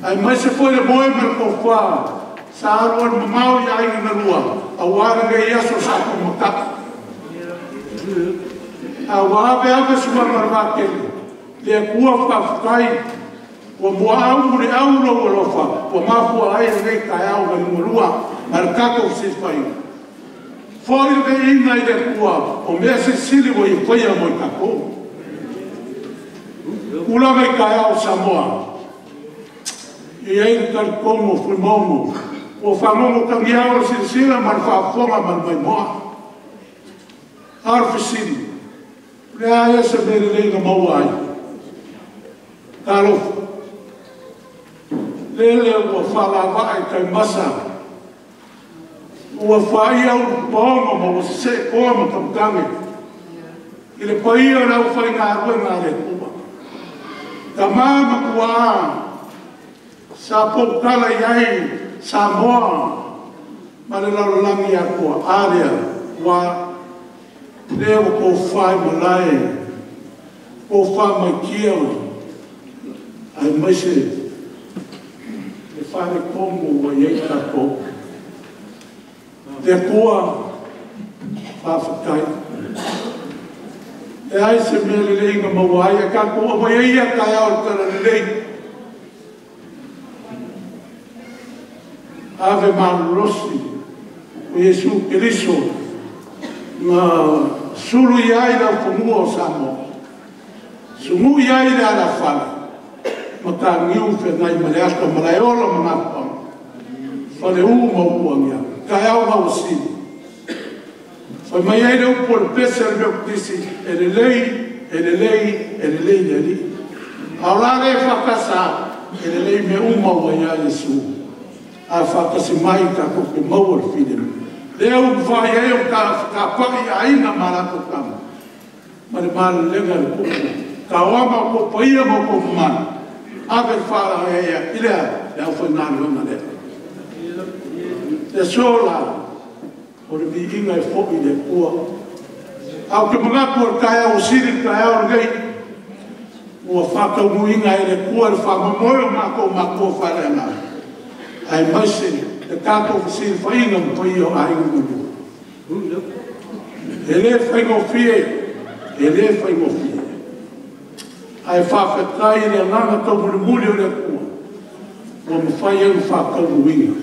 S2: Aemaise foi le moe ma le tofa sa alu alu mamao i aiga na lua, aua lenei aso sa tumatai. A ua ave ave suaga o le vatele, le Atua faafetai, ua muaau muliau lou alofa, ua mafua ai lenei taeao na liugalua ma le tatou fesilafaiga. Foi le viiga i le Atua, o mea silisili ua ia faia mo i tatou. Tulaga i taeao o Samoa, E i ai le talitonu o Fuimaono, ua fagogo tagiao le silasila ma le faafofoga ma le maimoa. A o le fesili, o le a ea se mea lelei na maua ai? Talofa! Lele ua faalavaa i taimasa, ua faia ulupaogo ma ua sesee toa ma taumatage i le paia o le aufaigaluega a le Atua. Tama ma tuaa, sa poutala i ai Samoa ma le lalolagi atoa. A lea, ua lea ua tofa i malae, tofa maitia, aemaise le faaletonu ua i ai tatou. Le Atua, faafetai. E leai se mea lelei na maua ai, ae tatou aumaia ia taeao o le Talalelei. Ave malolosi o Iesu Keriso na sulu i ai le aufanua o Samoa, sugui ai le alafale, mataniu feagai ma le ata malaeola ma gapaga, faleu ma upuagiagi, taeao gauasili. Fai mai ai le upu o le pese a le Metotisi, e lelei, e lelei, e lelei le Alii. A o la le faatasa, e lelei mea uma ua ia Iesu. A faatasi mai tatou te maua le filemu. Lea ua mafai ai ona fetapai aiga ma latou tama, ma le malelega a le tupu. Taoama o outou paia ma outou mamalu, ave le faalaea i le a? Le aufaigaluega lea. Le aso la, o le viiga e foi i le Atua. Ae ou te manatu o le taeao ua sili le taeao lenei, ua faataunuuina e le Atua le faamoemoe o matou matua faaleagaga, aemaise le tatou fesilafaiga ma paia o aiga na lua. E le faigofie, e le faigofie. Ae faafetai i le agaga taumolimoli o le Atua, ua mafai ai ona faataunuuina.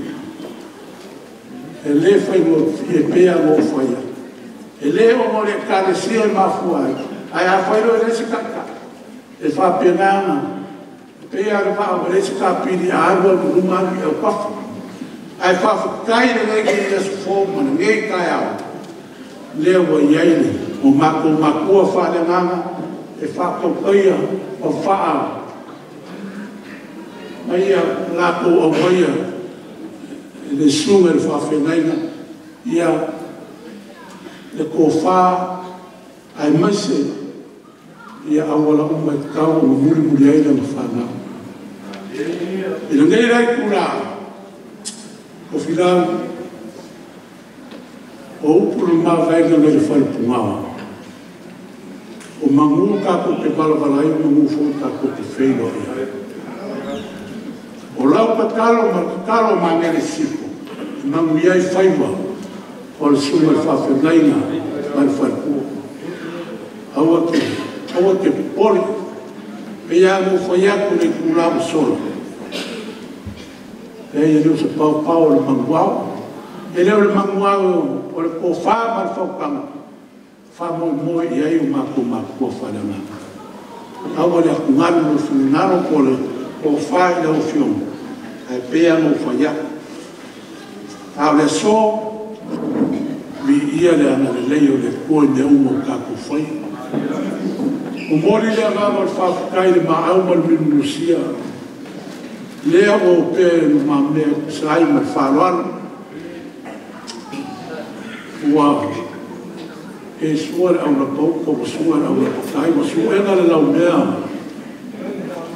S2: E le faigofie pei lava ona ou fai atu. E le ona o le Ekalesia e mafua ai, ae a fai loa e leai se taitai, e faapena ona pei lava o le vaa ua leai se kapili, a alu alu i luma alu i autafa. Ae faafetai i lenei aso fou ma lenei taeao, lea ua i ai le o matou matua faaleagaga e faatautaia ma faa ma ia latou aumaia e le susuga i le faafeagaiga ia le tofa aemaise ia auala uma e tatau ona mulimuli ai lana fanau. I lenei la itula, Tofilau, o upu le mavaega nai le falepugao, o manu tatou te valavala ai, o manu foi tatou te feiloai ai. O lau tatalo ma le tatalo a Magele Sisifo, e manuia ai faiva o le susuga i le faafeagaiga ma le faletua. Aua te popole, pei lava ona ou fai atu i le itula ua sola, leai e le o se paopao o le manuao, e le o le manuao o le tofa ma le faautaga, faamoemoe i ai o matou matua faaleagaga. Aua le atugalu le finagalo po o le tofa i lau Afioga, ae pei lava ona ou fai atu. A o le aso, viia le agalelei o le Atua i mea uma ua tatou faia. Momoli le agaga o le faafetai i le maau ma le milumusia, lea ua opea i lumamea e tusa ai ma le faaaloalo. Ua e sua le aulapauta, ua sua le aulapatai, ua suega le laumea,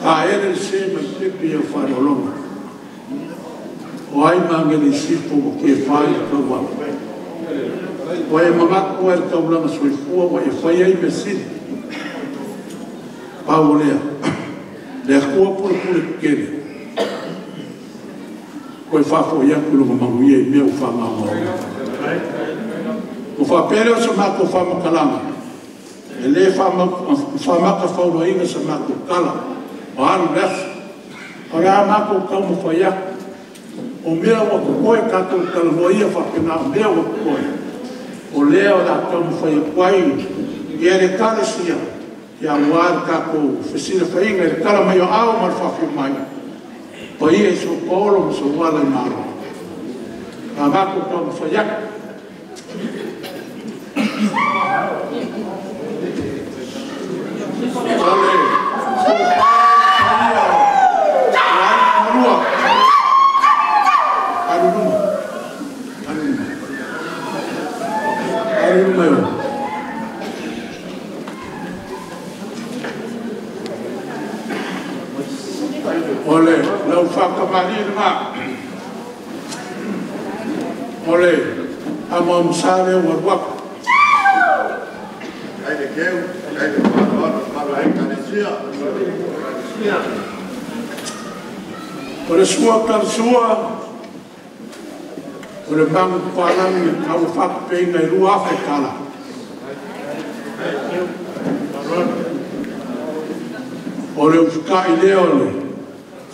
S2: taele le se ma le pepe i au faaaloaloga. O ai Magele Sisifo ua kefa i le tauala. Ua e manatu ai i le taulaga soifua ua e fai ai mea sili. Pau o lea, le Atua pulepule tetele, toe faafoi atu lona manuia i mea ua faamaomaoina. Ua faapea lea o se matou faamatalaga, e le faamatafauloaina sa matou tala, ua alu le aso. O le a matou taumafai atu, o mea ua totoe tatou talanoa ia faapena o mea ua totoe, o lea o le a taumafai atu ai ia le Ekalesia, aua le tatou fesilafaiga i le tala mai o aao ma le faafio mai, Paia i so paolo ma so wala i malo. A mako ka mawhaiak. Ole, paia, lai marua. Aruruma. Aruruma. Aruruma yo. Ole, lau whakamari ma. Ole, ama msale waruaku.
S1: Ai le keu, ai le whakamari, whakamari kanesia.
S2: O le sua karsua, o le mangu palangi kau whakapeinga i rua awhe kala. O le ufukai lea o le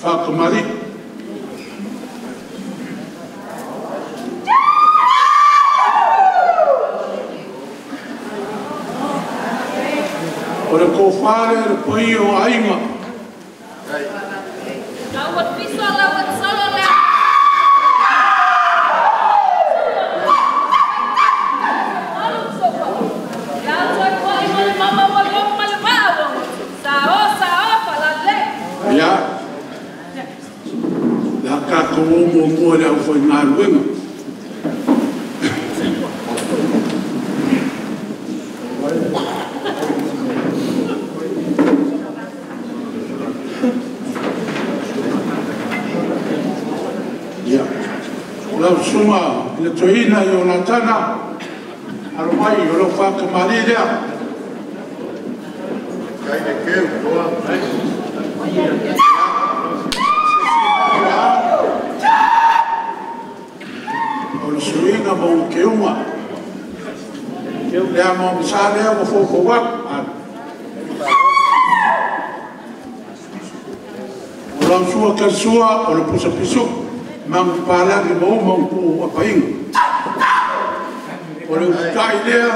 S2: whakamari. O le kōwhare le pai o ainga. Ia, la kākou o mua le au whai ngā ruenga. Ia, lau sunga i le toina i o latana, alo mai o lau whakamari lea.
S1: Kai le keu, toa.
S2: O le suiga ma o ke unga. Lea ma msa lea wa fofo wak. O lau sua karsua o le pusa pisu. Mangu palangi ma uma upu apainga. O le ufukai lea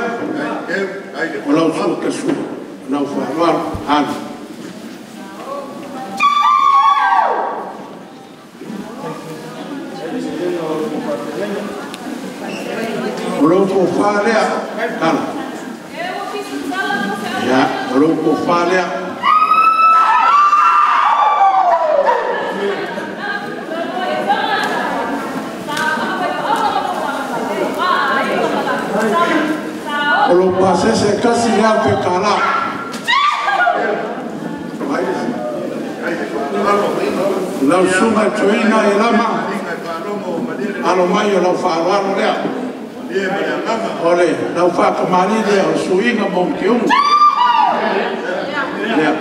S2: o lau sua karsua. O lau wharuaru. Anu. O lau kōwha lea, kala. Ia, o lau kōwha lea. O lau pasese kasi lea pe kala. Lau sunga toina e lama. Alo mai o lau wharuaru lea. Ole, lau whakamari lea o suiga mo ke unga. Lea.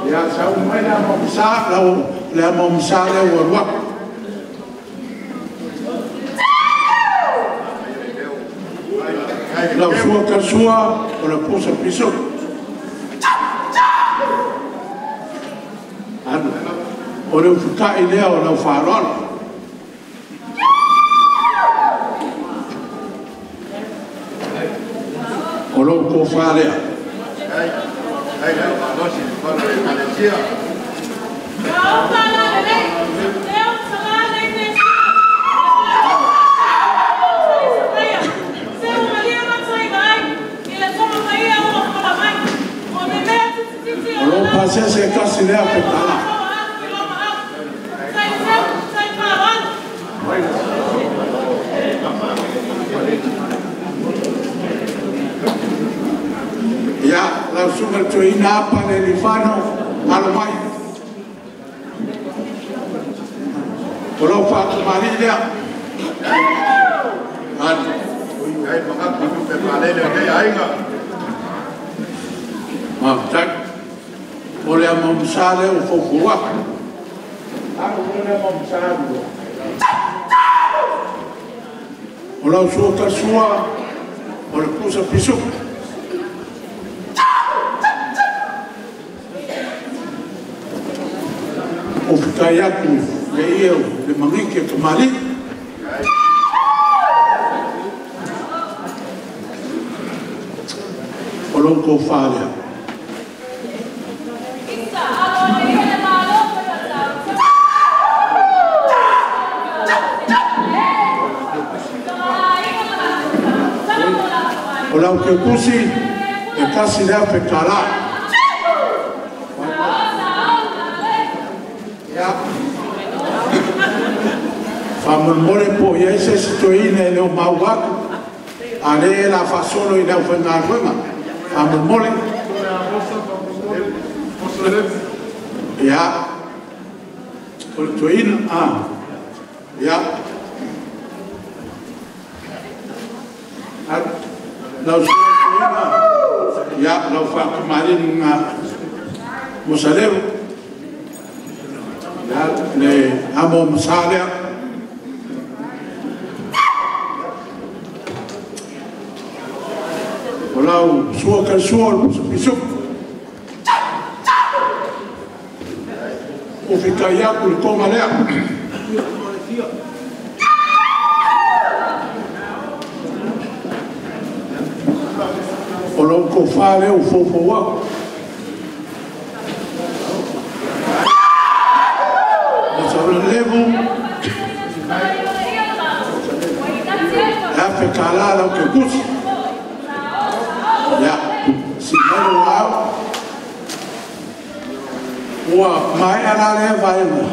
S2: Lea, sau mai lea mamsa, lau lea mamsa lea waruaku. Lau sua karsua, o le pusa piso. Anu, o le ufukai lea o lau wharuaru. O lou kōwha lea. O lou pasese kasi lea pe tala. Ia, lau sunga toina apa le lifano, alo mai. O lau whakamari lea. Anu. Maftak. O lea mamsa lea o fofua. Anu o lea mamsa lea. O lau sua kasua, o le pusa pisu. O whitai atu le ia le mangike ka mali. O lou kōwha lea. O lau keukusi e kasi lea fekala. Ia. Faamolemole po o i ai se isi toeaina e le o maua atu, a lea e la faasolo i le aufaigaluega. Faamolemole. Ia. O le toeaina. Ia. Lau suaga toeaina. Ia, lau faakamalina Mosaleu. Ia, le amo masa lea. O lau sua kalasua o le pusapisu. O fikai aku le konga lea. O lau kofā lea o fofo aku. O sa levu. E afe kālā lau ke kusi. Ia, si manu au. Ua maea la lea vaega.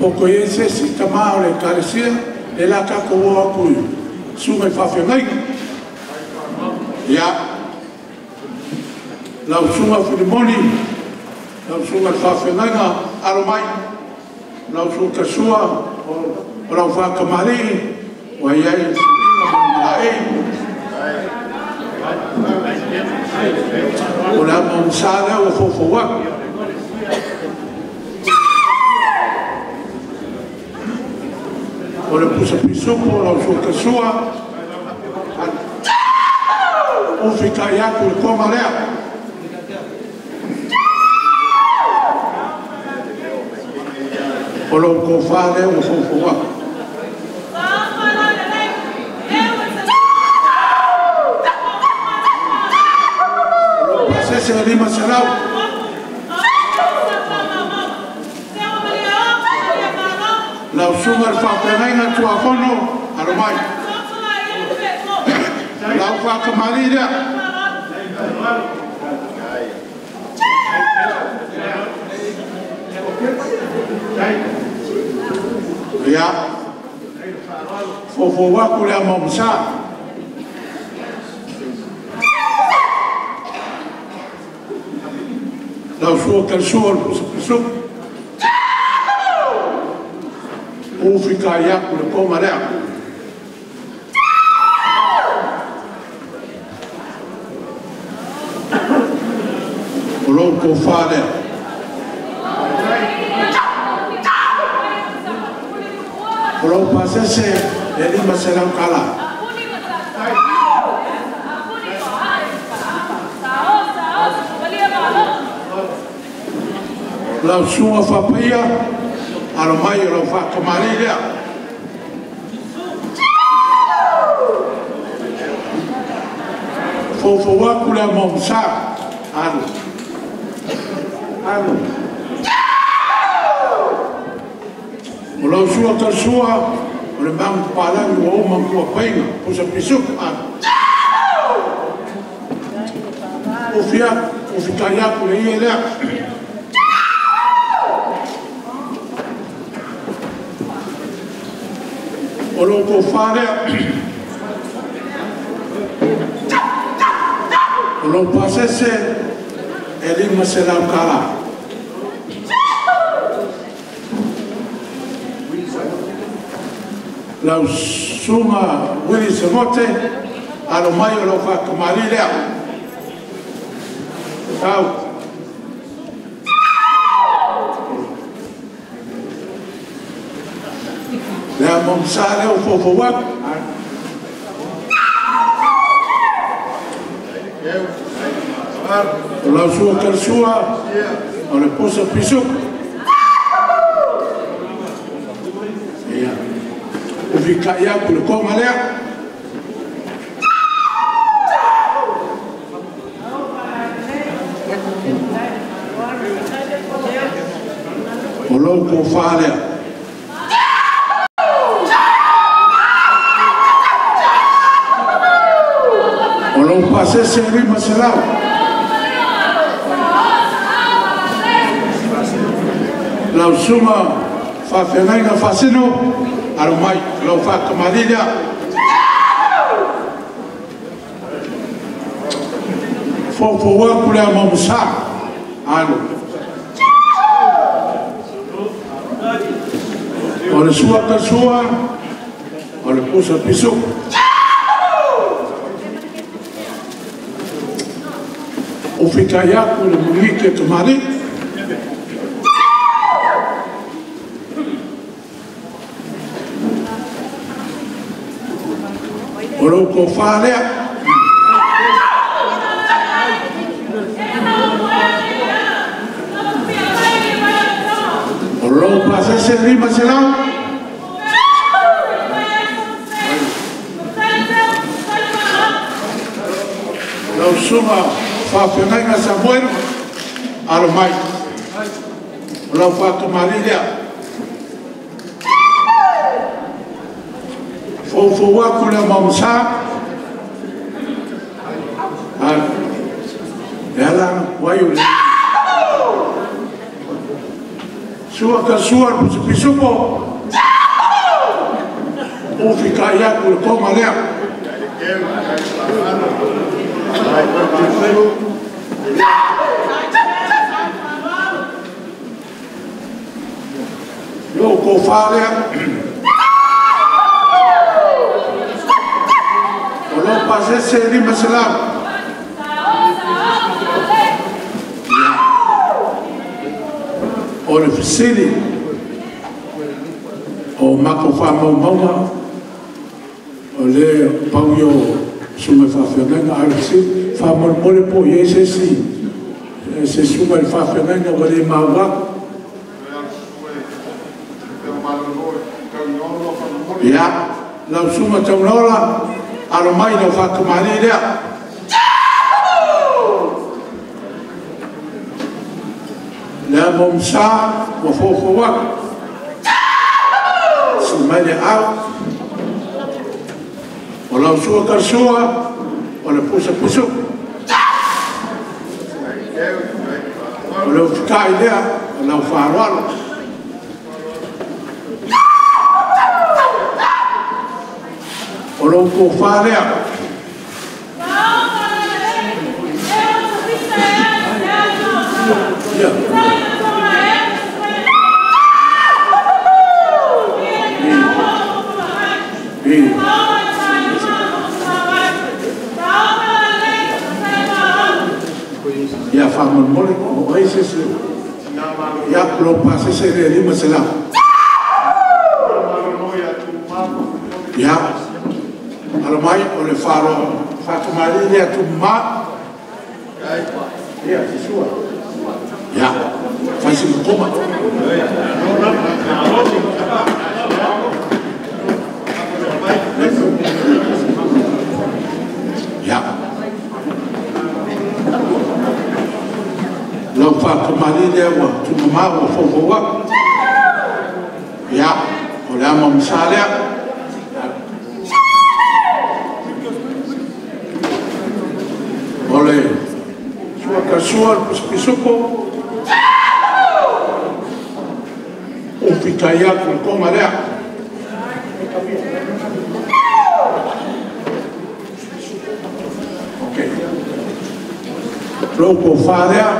S2: O ko iai se isi tamā o le ekalesia, e la tatou o atu i suga i faafeagaiga. Ia, lau suga Filimoni, lau suga le faafeagaiga alo mai, lau suga kasua o lau faakamalii, ua iai le suiga ma le malaei. O le ama masa lea ua fofou atu. O le pusapisupo o lau suakasua, ufikai atu le koma lea. O lau kofā lea ua fofou atu. Pasese 500. Lau suga le faafeagaiga tuafono, alo mai. Lau faakamali lea. Ia, fofou atu le ama o masa. Lau sua kalasua o le pusapisupu. Ufikai aku le koma lea. O lou kofā lea. O lou pasese e 500 kala. Lau suga fapaia, alo mai o lau faakamali lea. Fofou aku le ama o masa. Alo. Alo. O lau sua kalasua, o le magu papalagi ua uma ma paiga, pusapisupu. Alo. Ufi aku, ufikai aku le ia lea. O lou kofā lea. O lou pasese e 500 kala. Lau suga Wili Semote, alo mai o lau faakamali lea. Tau. Le ama masa lea o fofou atu. O lau sua kalasua, o le pusa pisuku. Ia. Ufikai aku le konga lea. O lou kofā lea. pasese 500. Lau susuga faafeagaiga Faasino, alo mai lau faakamali lea. Foufou atu le amaomasā alo. O le sua tasua, o le pusa pisu. O fitai atu le mugike kamali. O lou kofā lea. O lou pasese 500. Lau susuga faafeagaiga Samuelu, alo mai. O lau faakamali lea. Foufou atu le amaomasā. Alo. E ala ana kuai o le. Sua ka sua le pisupisupo. Ufikai atu le konga lea. Lou kofā lea. O lou pasese 500. O le fesili o mako whaamaumauga o le pau i o susuga i faafeagaiga a le fesili faamolemole po o i ai se isi se susuga i le faafeagaiga ua le maua atu. Ia, lau susuga Taunaola, alo mai lau faakamali lea. Le amaomasā ua foufou atu. Si mai le au. O lau sua kalasua, o le pusa pisu. O le ufikai lea, o lau faaaloalo. O lou kofā lea. Ia. Ia faamolemole o ai se se. Ia lou pasese le 500. Ia alo mai o le faalo faakamali lea tumama. Ia se sua. Ia fai se makoma. Ia lau faakamali lea ua tumama ua foufou atu. Ia o le amaomasā lea. O le sua kasua le pisupisupo. Ufikai atu le konga lea. Ok. Lou kofā lea.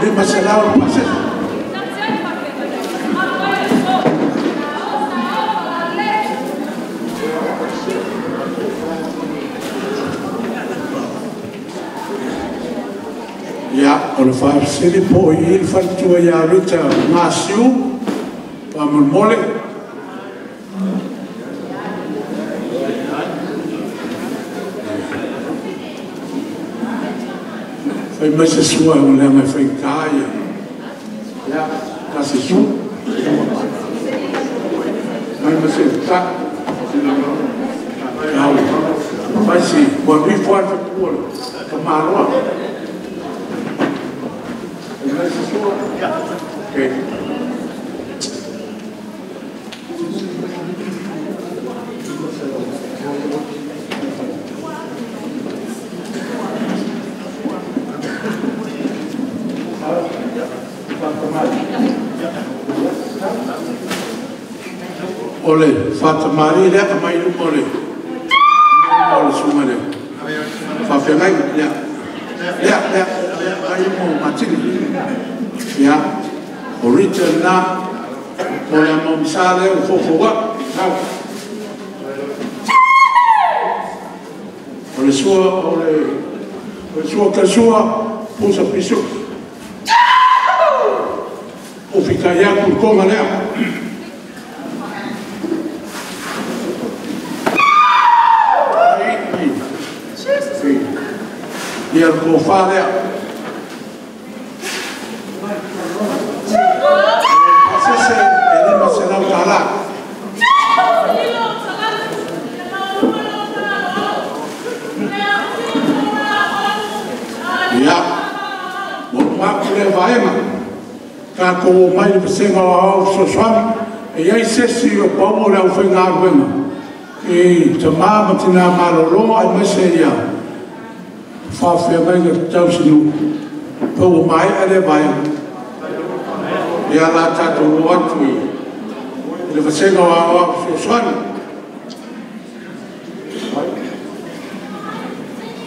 S2: 500 le pasese. Ia, o le faafesili po o i i le faletua ia Rita Gasiu, faamolemole. Fai mai se sua o leaga e faigata ia. Ia, tasi su. Mai ma se ta. Au. Fai si, ua nifo atu pua le kamaloa. Mai se sua. Okay. O le Fatamari lea ka mai luma o le susuga le faafeagaiga lea. Lea, lea, mai luma o Matini. Ia, o Richard na, o le amaomisa lea ua foufou atu. O le sua, o le sua tausua, pusa pisu. O fitai atu i konga lea. Ia le tofa lea. Pasese e 500 tala. Ia, mo maku lea vaega. Tātou o mai le vasega o au fesoasoani, e iai sesi o pau o le aufaigaluega i tamā ma tinā malolo aemaise ia faafeagaiga tausinuu pau o maea lea vaega. Ia la tātou o atu i le vasega o aoao fesoasoani.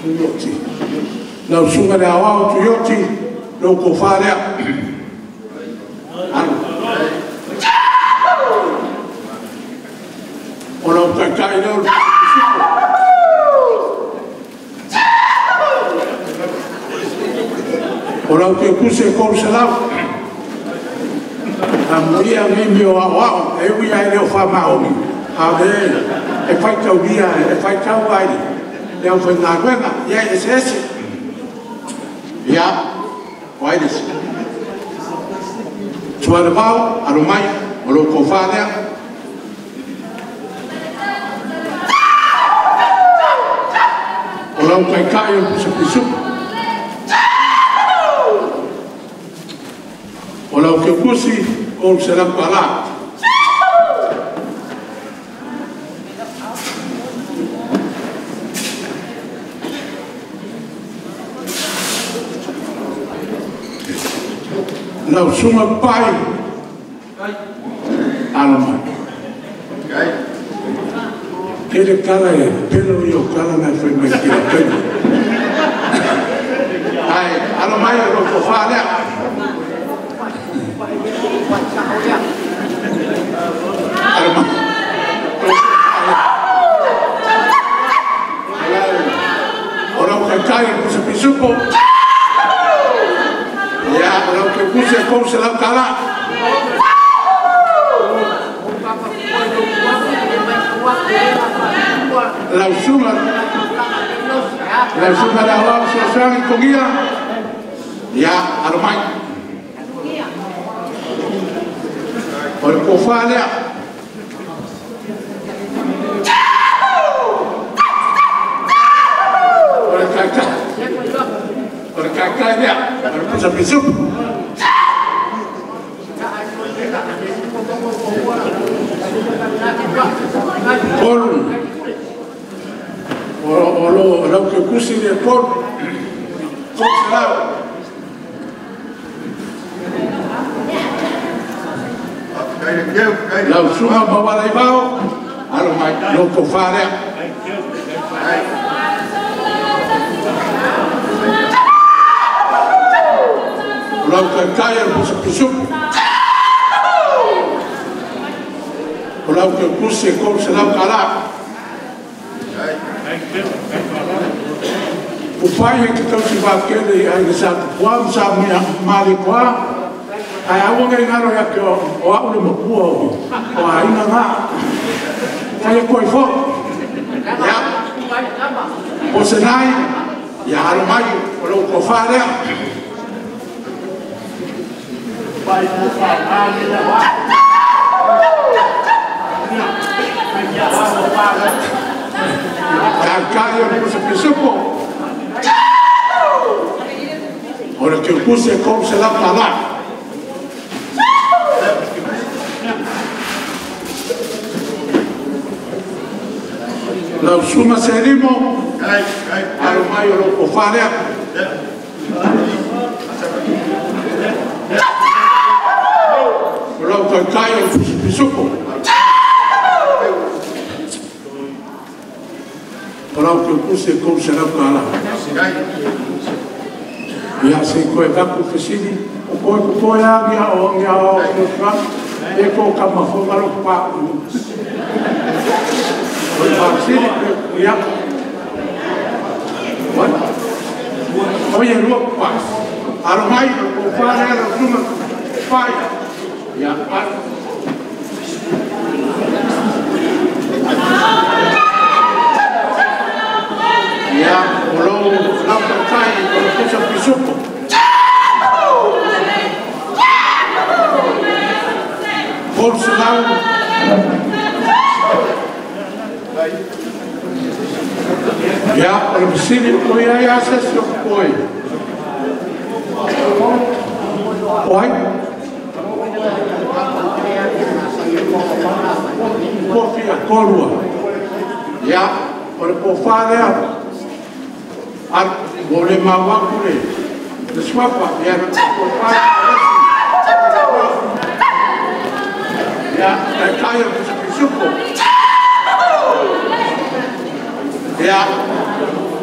S2: Tuioti. Lau susuga le aoao Tuioti, lou tofa lea. Alu. O lau taitai lea o le pisupo. O lau teutusi e 300. A muia nei mea o aoao, e ui ai le o whaamaoni. A le e whaitaulia, e whaitau ai le au whaingaluega, ia e ese ese. Ia, o ai lesi. Tuale vao, alo mai, o lou tofa lea. O lau taitai o le pisapisupu. O lau keukusi, 300 tala. Lau susuga pai, alo mai. Kele kala e pelo i o kala nai whai mai ki la taimi. Ai, alo mai o lou tofa lea. Alo mai. O lau taitai o pisapisupo. Ia, o lau keukusi e 300 tala. Lau susuga le aoao fesoasoani togia. Ia, alo mai. O le tofa lea. O le taitai. O le taitai lea. O le pisapisupu. Polu. O lau keukusi lea polu. 300. Lau susuga mawala i vao, alo mai, lou tofa lea. O lau taitai o le pisapisupu. O lau keukusi e 300 tala. Upai he te tausi wākele i ai sa tupua, sa mea maale koa. Ai aua ngai ngaro ia ke o au le mapua o aina ngā. Whai e koe fo. Ia. O se nai, ia alo mai, o lau tofa lea. Taitai o le pisapisupo. O le keukusi e 300 tala. Lau susuga Selimo, alo mai o lou tofa lea. O lau taitai o le pisapisupo. Kusi e $300. Ia se koe vaku fesili, o koe ko koe a ngia o ngia o o e ko ka mafonga lo pa. O le faafesili, ia. O ia lua pa. Alo mai, o ko whare alo tuma, whai. Ia, alo. Ia, o lou laupatai o le pusa pisupo. $300. Ia, o le fesili o ia ia se si o koe. Oi? Kofi a korua. Ia, o le pōwha lea. Ar, mo le mawaku le. Le swapa, ia, le pōwha lea. Ia, e kai o pisupo. Ia,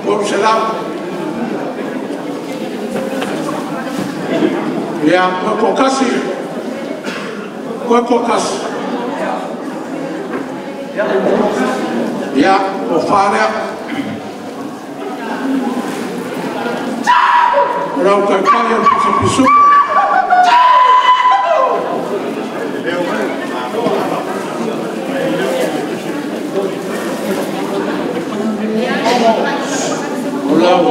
S2: $300. Ia, koe kasi. Koe kasi. Ia, o wharea. Rau kai kai o pisupo. O lau.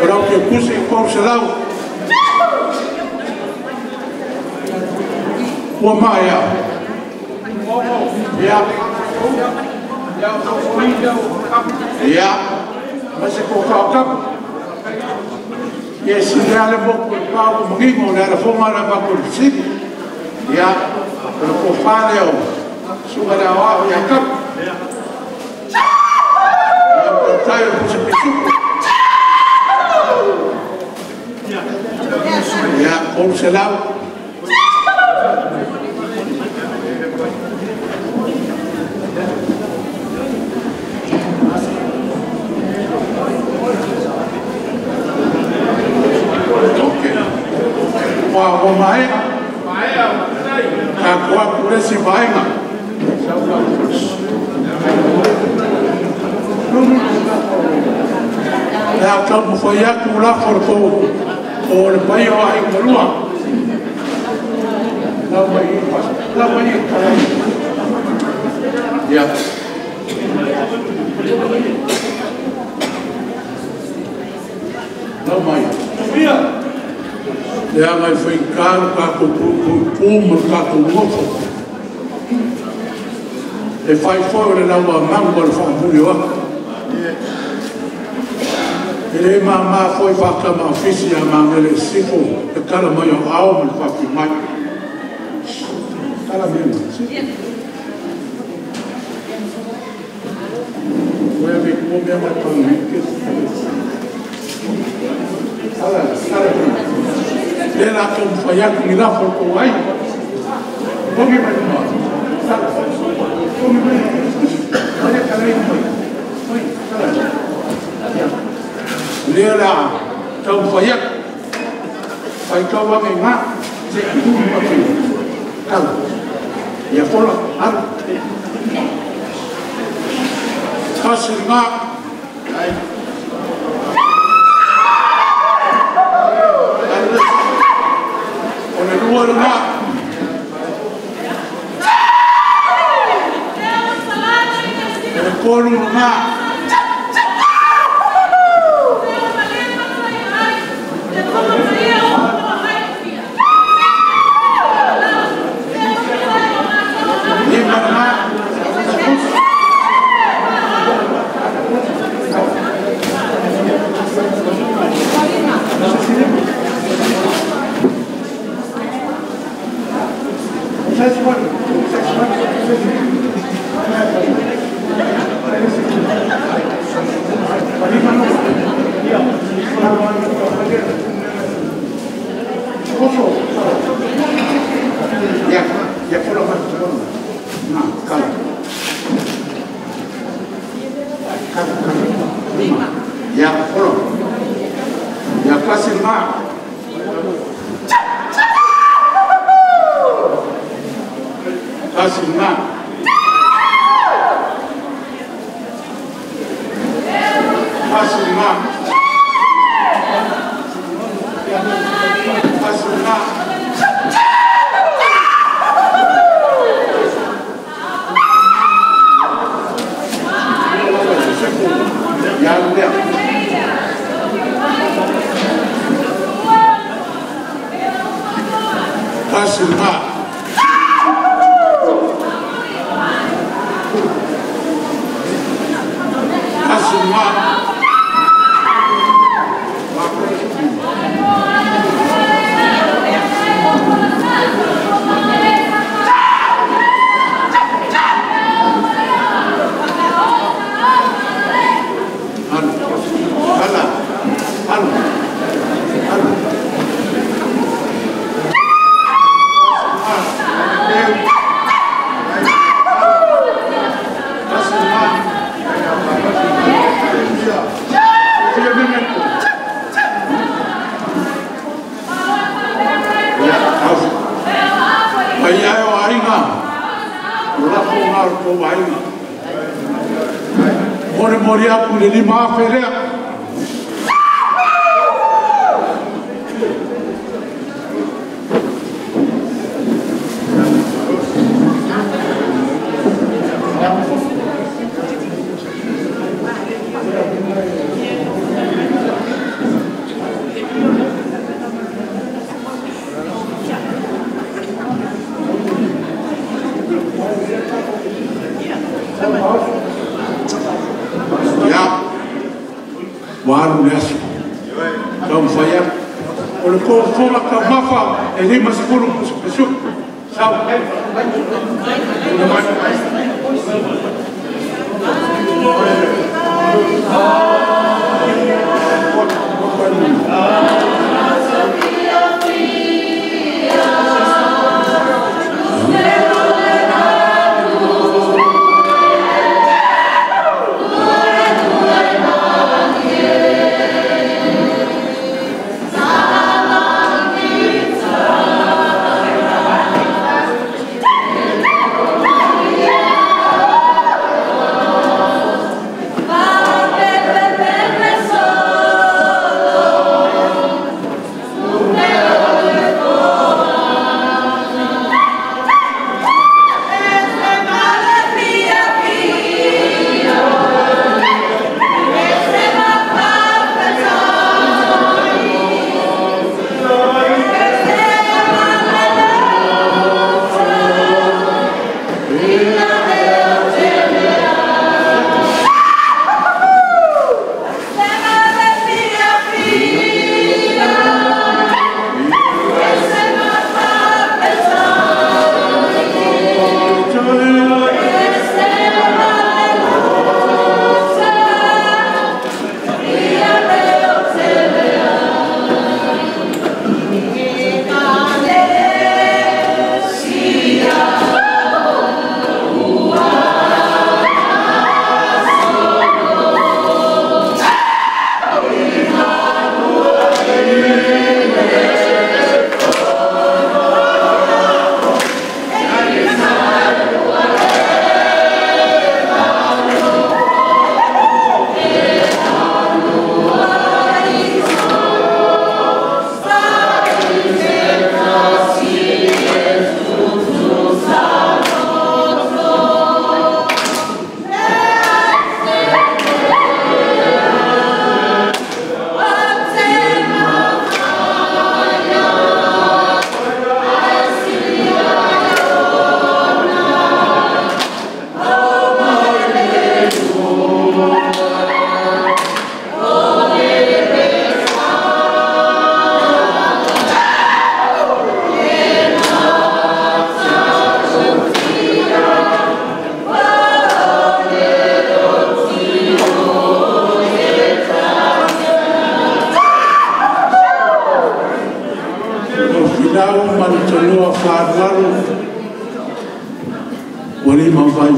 S2: O lau ke kusi $300. Ua maia. Ia. Ia. Ma se ko kapu. Ia si le ale moku e pau mangingo le ala fonga le maku le sini. Ia. O le ko whare o. Sunga le awao ia kapu. Ia ko tai o pusa pisuku. Ia, $300. Ua ua maea. Ka kua kuresi vaenga. Lea tau mawhai atu lafo le kou o le pai o ai malua. Lau mai i pas. Lau mai i kalai. Ia. Lau mai. Lea ngai whaikaru kākou pū ma le kākou ngofo. E whai foi o le laua mangu o le whaamuli o aka. E le maa foi whakama ofisi a mangele sifo e kala mai o ao ma le whapi mai. Kala mea si. Oe me kuo mea mai pangu ke. Kala, kala mea. Le la kou mwhai aku ni lafo ko ai. Kongi mai mua. Kala. Kongi mai. Kala kala i mai. Mai, kala. Lea la tau mwhai aku. Whai kau ange ngā. Se tūru mapi. Kala. Ia fola. Aru. Kasi ngā. O le lua le ngā. O le kolu le ngā. Lima le ngā. Ia, ia fola mai. Na, kala.
S1: Fasilima. Fasilima. Fasilima. Fasilima. Fasilima. Fasilima. Mori aku le lima afe lea. Waru le aso. Taumafai atu. O le fofoga taumafa e 50 pusupusuku. Sau.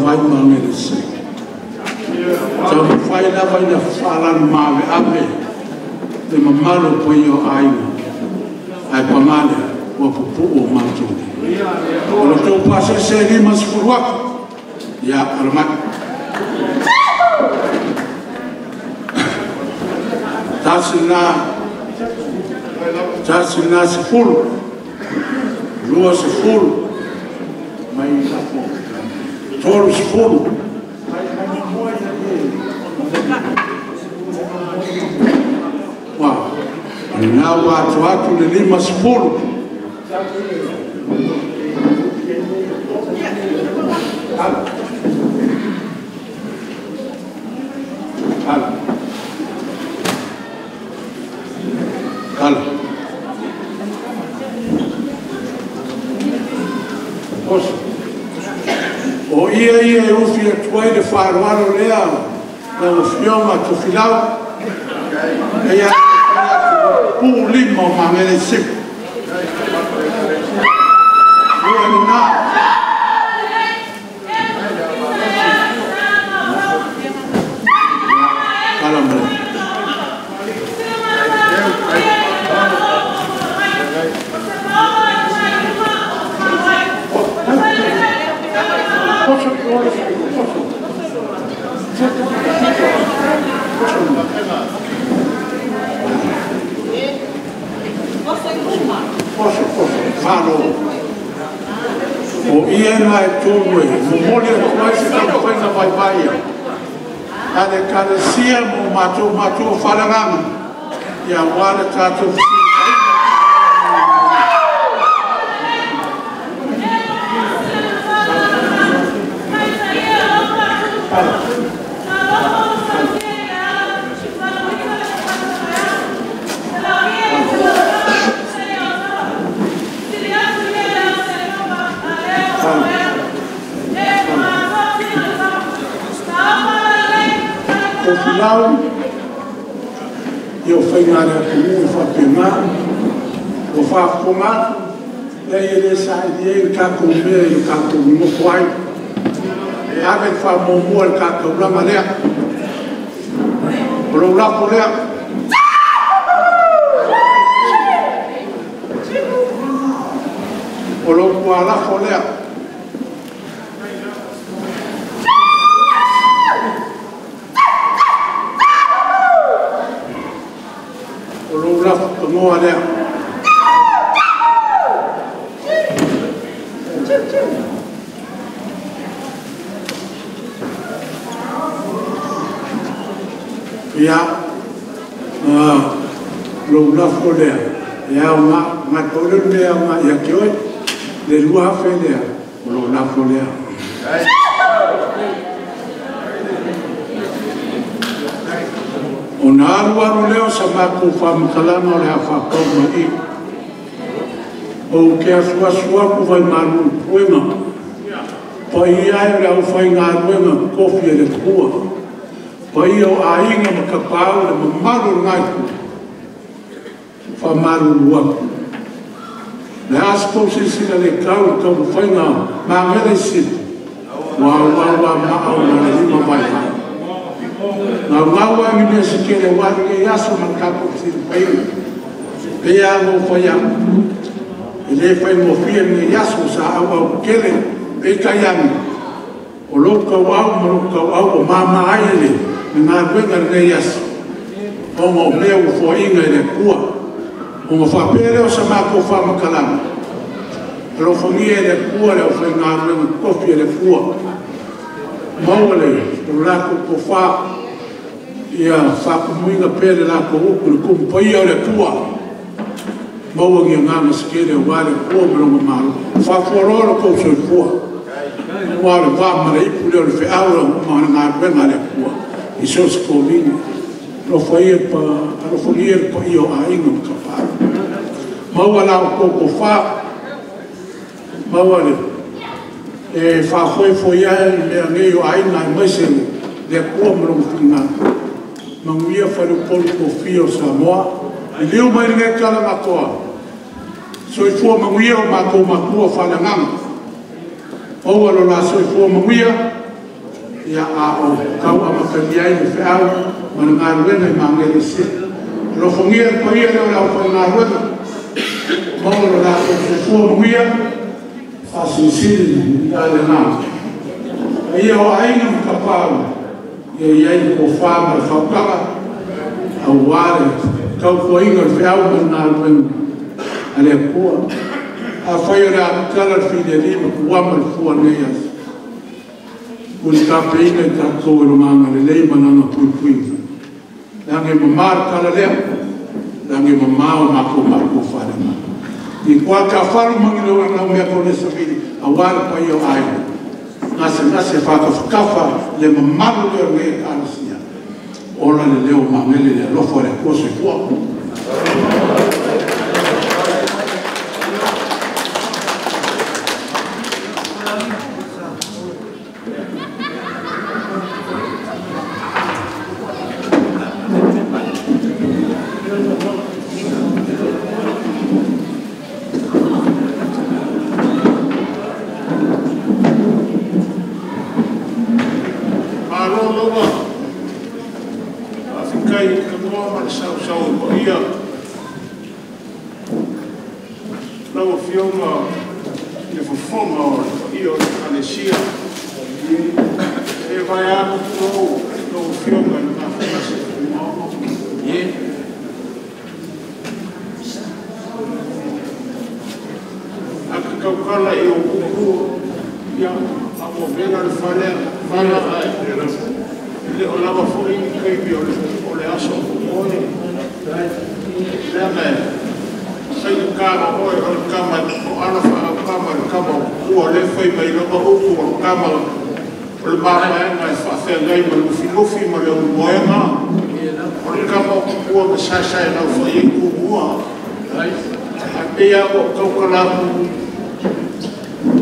S1: Vai mangele se. Taumafai lava ina faalanu maveave
S2: Le mamalu o paia o aiga, ae pagale ua pupu'u o matou. O le tou pasese e 50,000, ia alamai. Tasi lena, tasi lena 10, 20, mai 30. O lena ua atu atu le 50. Ala. Ala. Oso. O ia ia e ufi atu ai le faaaloalo lea lau Afioga Tofilau. E ia puu lima o Magele i Sifo. Ua lena. Kala mai. Posso, posso. Posso, posso. Malo. O ia na e tolu e momoli atu ai se taumafaiga vaivai a le Ekalesia mo matou matua faaleagaga ia auā le tatou Tofilau ia o faiga le atunuu e faapena ua faafofoga atu leai e lē saili ai le tatou mea i le tatou nonofo ai ave le faamuamua i le tautaulaga lea o lou lafo lea o lou tualafo lea. O lou lafo togoa lea. Ia, lou lafo lea, e ao ngā, ngā tōle le ao ngā ia te oe, le 2,000 lea, o lou lafo lea. O na alu alu leo sa mākou whaamatalanga o le a whakau mai i. O ke asuasu aku vai malu puenga. Pai ai o le au whai ngā ruenga kofi e le kua. Pai o aiga ma kapau le mamalu o ngai ku. Whamalu luaku. Le aso sisila le kau le tau whainga mangele i sipu. Wa wa wa maa o le lima vai vai. Ngau ngau ai ni mea se kele wari ke aso ma tatou filipaina. Pea ngō whai au. E le whai ngō whia ni aso sa au au kele pe tai ane. O lou kau au ma lou kau au o mama ai le me ngā ruenga le nei aso. O ngā mea ua fuainga i le kua. O ngā whapea leo sa mākou whamakalanga. Alofagia e le Atua le aufaigaluega tofi e le Atua. Maua le o latou tofā ia faapumuiga pea le latou upu i le kumu paia o le Atua. Maua ni agaga se tele auā le Atua ma lona Malo. Faafualoa lo tou soifua. Auā o le va ma le ipu lea o le feau ma le galuega a le Atua i so o se foliga. Alofagia le paia o aiga ma tapaau. Maua la outou tofā. Maua le e faafoefoe ai mea nei o aiga aemaise le Atua ma lona finagalo. Manuia faleupolu tofia o Samoa. Liliu mai lenei tala matoa. Soifua manuia o matou matua faaleagaga. Maua lo la soifua manuia ia a o tau amatalia ai le feau ma le galuega i Magele i Sili. Alofagia le paia lea o le aufaigaluega, maua lo latou soifua manuia, faasilisili le agaga. Paia o Aiga ma Tapaau, ia i ai le tofa ma le faautaga aua le tautuaina o le feau ma le galuega a le Atua. Afai o le a tatala le filialii ma tuama le fua i lenei aso, mulitapeina i tatou e Lona agalelei ma Lana puipuiga, leaga e mama le tala lea, leaga e mama o matou matua faaleagaga. I tua tafalu ma ni laumea taulesavili aua le paia o aiga, gasegase faatafatafa le mamalu lea o lenei Ekalesia, ola le leo o Magele i le alofa o le Atua. Soifua.
S1: Malo lava, faafetai i le tanoa ma le sausau a le paia. Lau Afioga i le Fofoga o le paia o le Ekalesia, se vaeatu tulou lau Afioga i le Gasegase Fuimaono. A ta tautala i ou upu, ia, a ua vela le fala ae le o lava foi ni taimi o le aso mo oe. Leaga e faigata o oe o le tama o ala faaaukama i le tama o Tupua lea e fai mai lava upu o le tama o le mamaega e faafeagai ma le lufilufi ma le ulumoega o le tama o Tupua na saesaelaufo'i ai Tumua. Ae pei lava ua ou tautala atu,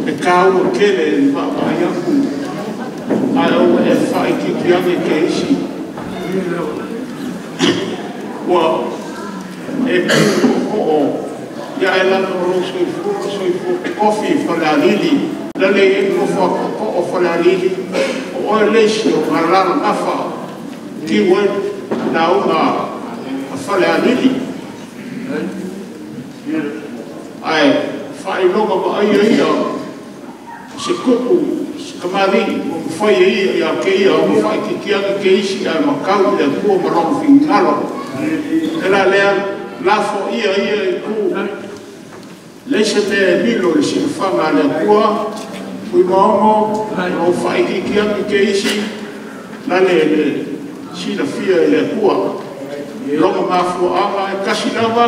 S1: e taua tele le vaavaai atu ae ua e faaitiiti ane teisi ua e tu tootoo ia ae leaga o lou soifua o le soifua totofi Falealili lale i ai le nofo a tootoo o Falealili o oe le isi o alalagafa tiu ai lauga a Falealili ae faailoga vaaia ia o se tupu se tamalii ua mafai e ia ia te ia ona faaitiitia ane teisi ae matau i le Atua ma lona finagalo. E la lea lafoia ia itu leai se mea e lilo i le silafaga a le Atua. Fuimaono o faaitiitia atu teisi lale le silafia e le Atua lona mafuaaga e tasi lava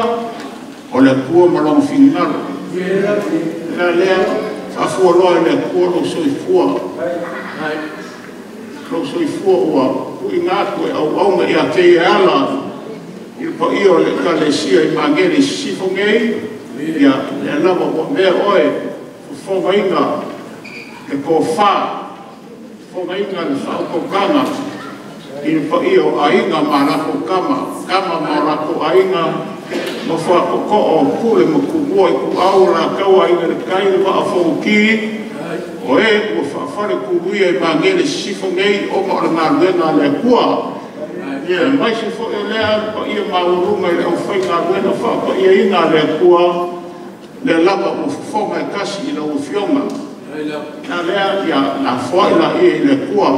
S1: o le Atua ma lona finagalo. E la lea faafualoa e le Atua lou soifua, lou soifua ua tuuina atu e auauna ia te ia e ala i le paia o le Ekalesia i Magele i Sisifo nei. Ia lea lava ua avea oe fofogaina le tofa, fofogaina le faautautaga i le paia o aiga ma latou tama, tama ma o latou aiga, nofo a tootoo o Pule ma Tumua, Ituau, Alataua, Aiga i le Tai, le Vaa o Fonoti, o e ua faafaletuluia i Magele i Sisifo nei ona o le galuega a le Atua. Aemaise foi o lea le paia maualuga i le aufaigaluega faapaiaina a le Atua, lea lava ua fofoga e tasi i lau Afioga. Na lea ia lafoai laia i le Atua.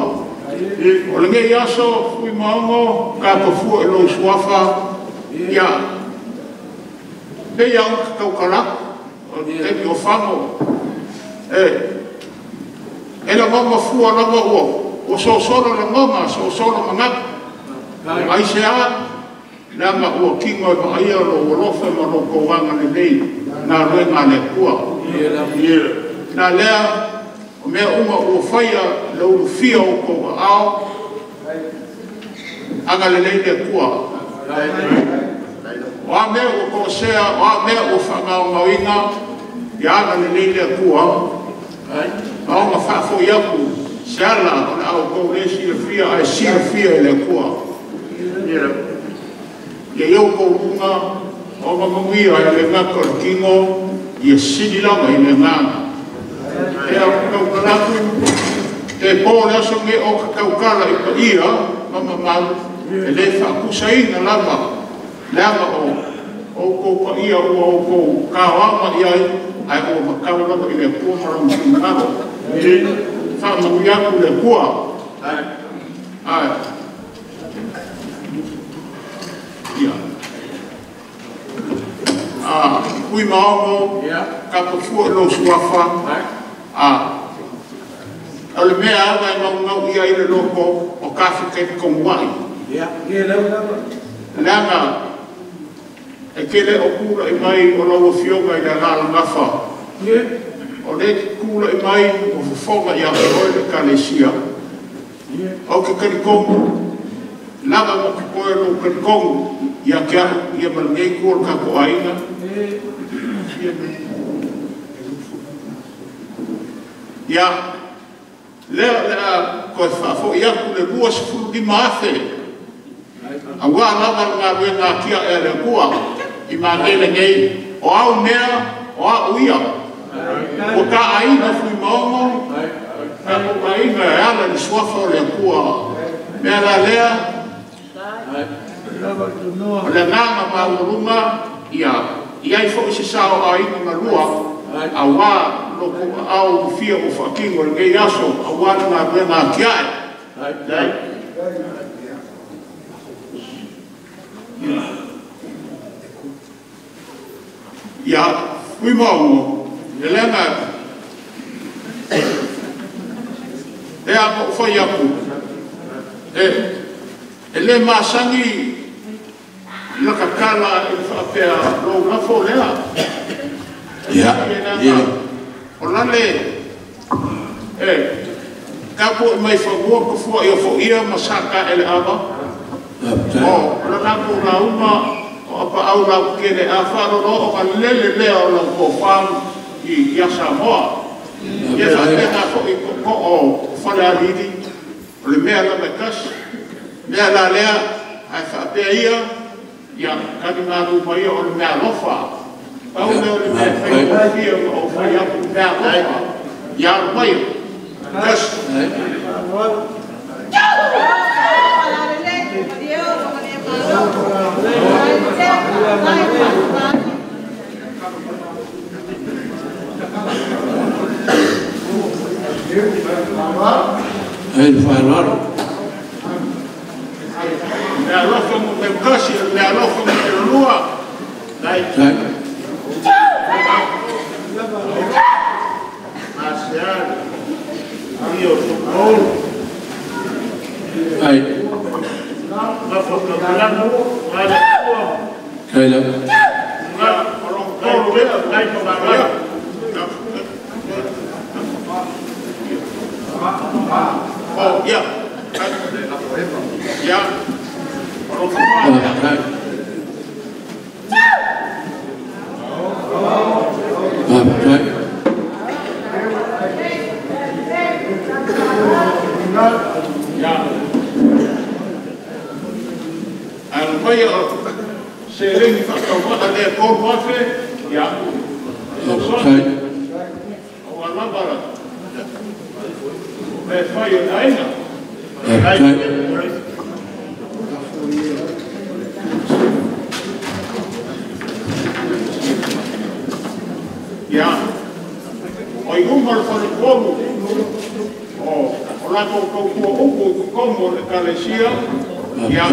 S1: O lenei aso Fuimaono tapafua i lou suafa, ia pei lava ona tautala atu o le taimi o Fano e lavava fua lava ua sosolo lagona, sosolo manatu. Aisea? Leaga ua tino e vaaia lou alofa ma lou tauaga lelei galuega a le Atua. Na lea o mea uma ua faia le ulufia o outou aao, agalelei le Atua. O a mea ua toasea, o a mea ua faagaogaoina, ia agalelei le Atua. Ma ona faafoi atu se ala o le a outou le silafia ae silafia e le Atua. Ia i outou luga ona manuia e le gata o le tino, ia sili lava i le agaga. E au tautala atu, te po le aso nei o ka tautala i paia ma mamalu, e le faapusaina lava Leaga o outou paia ua outou kaoama i ai, ae ua matau lava i le Atua ma lona finagalo. Faamanuia atu le Atua. Ae. Ia. Fuimaono, tapafua i lou suafa, o le mea ava e naunau i ai le loto o tafetalitonuai. Leaga e te le o tulai mai o lau afioga i le Alalagafa, o lea e te tulai mai ua fofoga ia te oe le Ekalesia. Ou te talitonu, lava ma totoe lou talitonu ia te au ia ma lenei itu o le tatou aiga. Ia, lea o le a toe faafoi atu le 25,000 aua lava le galuega atiae a le Atua i Magele nei, o au mea, o au ia. Ua ta aiga Fuimaono, tatou aiga e ala i le suafa o le Atua. Mea la lea, o le agaga maualuga, ia i ai foi se sao aiga na lua, aua lo tou aao ulufia ua faatino i lenei aso, aua le galuega atiae. Ia, Fuimaono, e leaga e a ou fai atu, e le masani la tatala i le faapea lou lafo lea.
S2: Ia, ia.
S1: O lale, tatou i mai fanua tafua ia foia ma saka ele ava. O la tatou lauga o apaau lau tele a faalolo o ka lele lea o lau tofa i ia Samoa. Ia faapena foi tootoo o Falealili, o le mea lava e tasi. Mea la lea, ae faapea ia, ia talimalu mai ia o le mea alofa. Pau lea o le mea e faigofie ona ou fai atu le mea alofa. Ia alu mai. Tasi.
S2: Ai le faaaloalo.
S1: Mea alofa mo mea tasi, mea alofa mo mea lua.
S2: Tai. Ai. Kai la.
S1: Oh, yeah. Yeah. Se lengi whakawaa lea tolu afe, ia. O alava me whai o aina. Ia. O i uma le wharekolu o lako tautua upu i kokomo o le Ekalesia. Ia.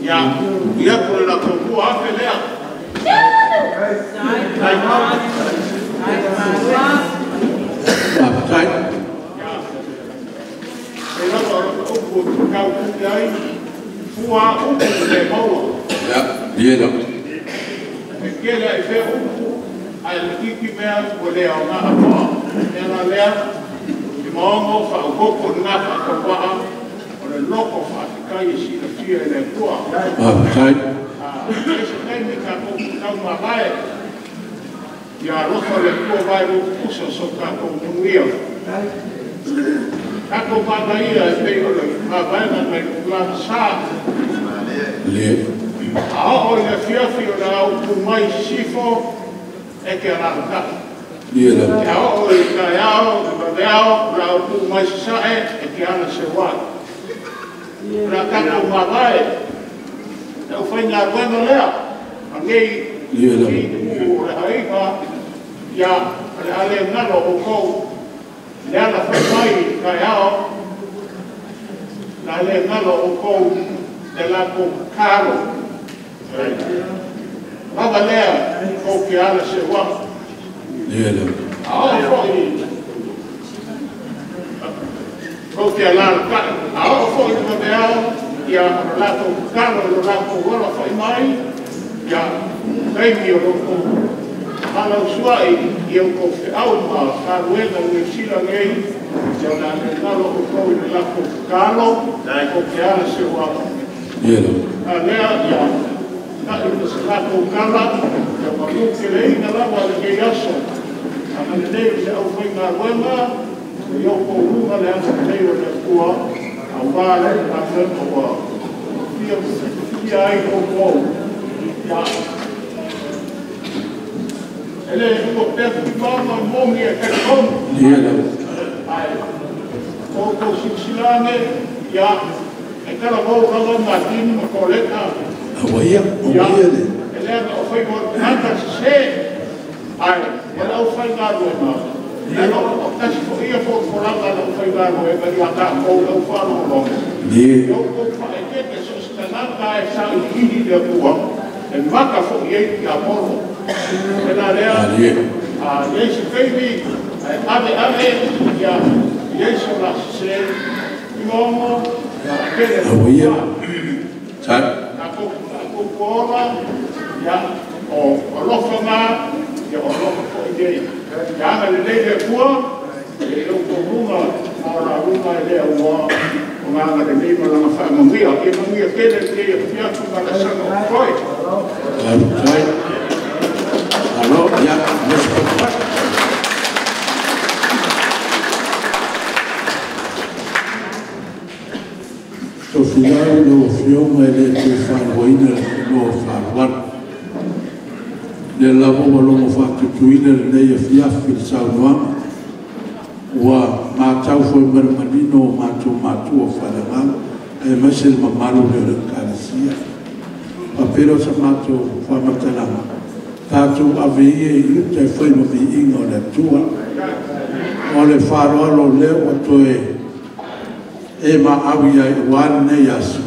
S1: Ia, ia ko le lako tua afe lea. E lava o laka upu i kau kuki ai, fua upu le maua.
S2: Ia, ia.
S1: E kele ai fea upu, ai le kiki mea ua lea o ngā atoa. Mea la lea, i maongo whaukoko ngā whakawaa, o le loko whaatikai e silafia e le Atua. E se taimi tātou tau malae, ia alofa le Atua vai lou pusa so tātou manuia. Tātou manaia e pei o le mavaega nai lana sā. A oo i le afiafi o le au pumai sisifo, e ke alalatai. E a oo i taeao, i vaveao, o le au pumai sasae, e ke ala seuai. O le a tatou mavae, le aufaigaluega lea a lenei itu o le aiga, ia, o le a le galo outou i le alafai mai i le taeao, o le a le galo outou i le latou tatalo. Lava lea tou te ala seua. A oo foi tou te alalatai, a oo foi i le vaveao, ia o le latou tatalo i lo latou alafai mai, ia taimi o lo outou valaausuai i outou feau ma galuega i Niu Sila nei, ia o le a le galo outou i le latou tatalo, tou te ala seua. A lea, ia, ta'i ma se latou tala, ia manu keleina lava lenei aso. Agalelei i le aufaigaluega, ia outou luga le agalelei o le Atua, aua le galuega ua fia fia ai outou. Ia, e le lua pea tuimama moni e talitonu. Ae, outou silasila ane, ia, e talavou lava Matini ma Koleta.
S2: Aua ia, aua ia le.
S1: E leaga o faiva o le tagata sese, ae o le aufaigaluega, e o tasi foi ia folafolaga a le aufaigaluega ia tatou le aufaalogologo. E outou faaeteete so o se tagata e sailiili i le Atua, e maka foi i ai le tiapolo. E la lea, a i ai se taimi, ae ave ave, ia, i ai so la sese, Tuimaono, ia tele
S2: Aua ia.
S1: Tatou tuola, ia, o alofa na, ia o alofa foi nei. Ia agalelei le Atua, ia i outou luga maualaloga e le aua o na agalelei ma lana faamanuia. Ia manuia tele lenei afiafi ma le asaga o totoe.
S2: Faafetai. Alo, ia, mo se patupatu. Tofilau lau Afioga e le toe faaluaina le avanoa o faalualu. Lea lava ua logo faatutuina lenei afiafi i le saunoaga. Ua matau foi ma le manino o matou matua faaleagaga, aemaise le mamalu lea o le Ekalesia. Faapea o sa matou faamatalaga, tatou ave ia i uta e fai ma viiga o le Atua. O le faaaloalo lea ua toe e maau ai aua lenei aso,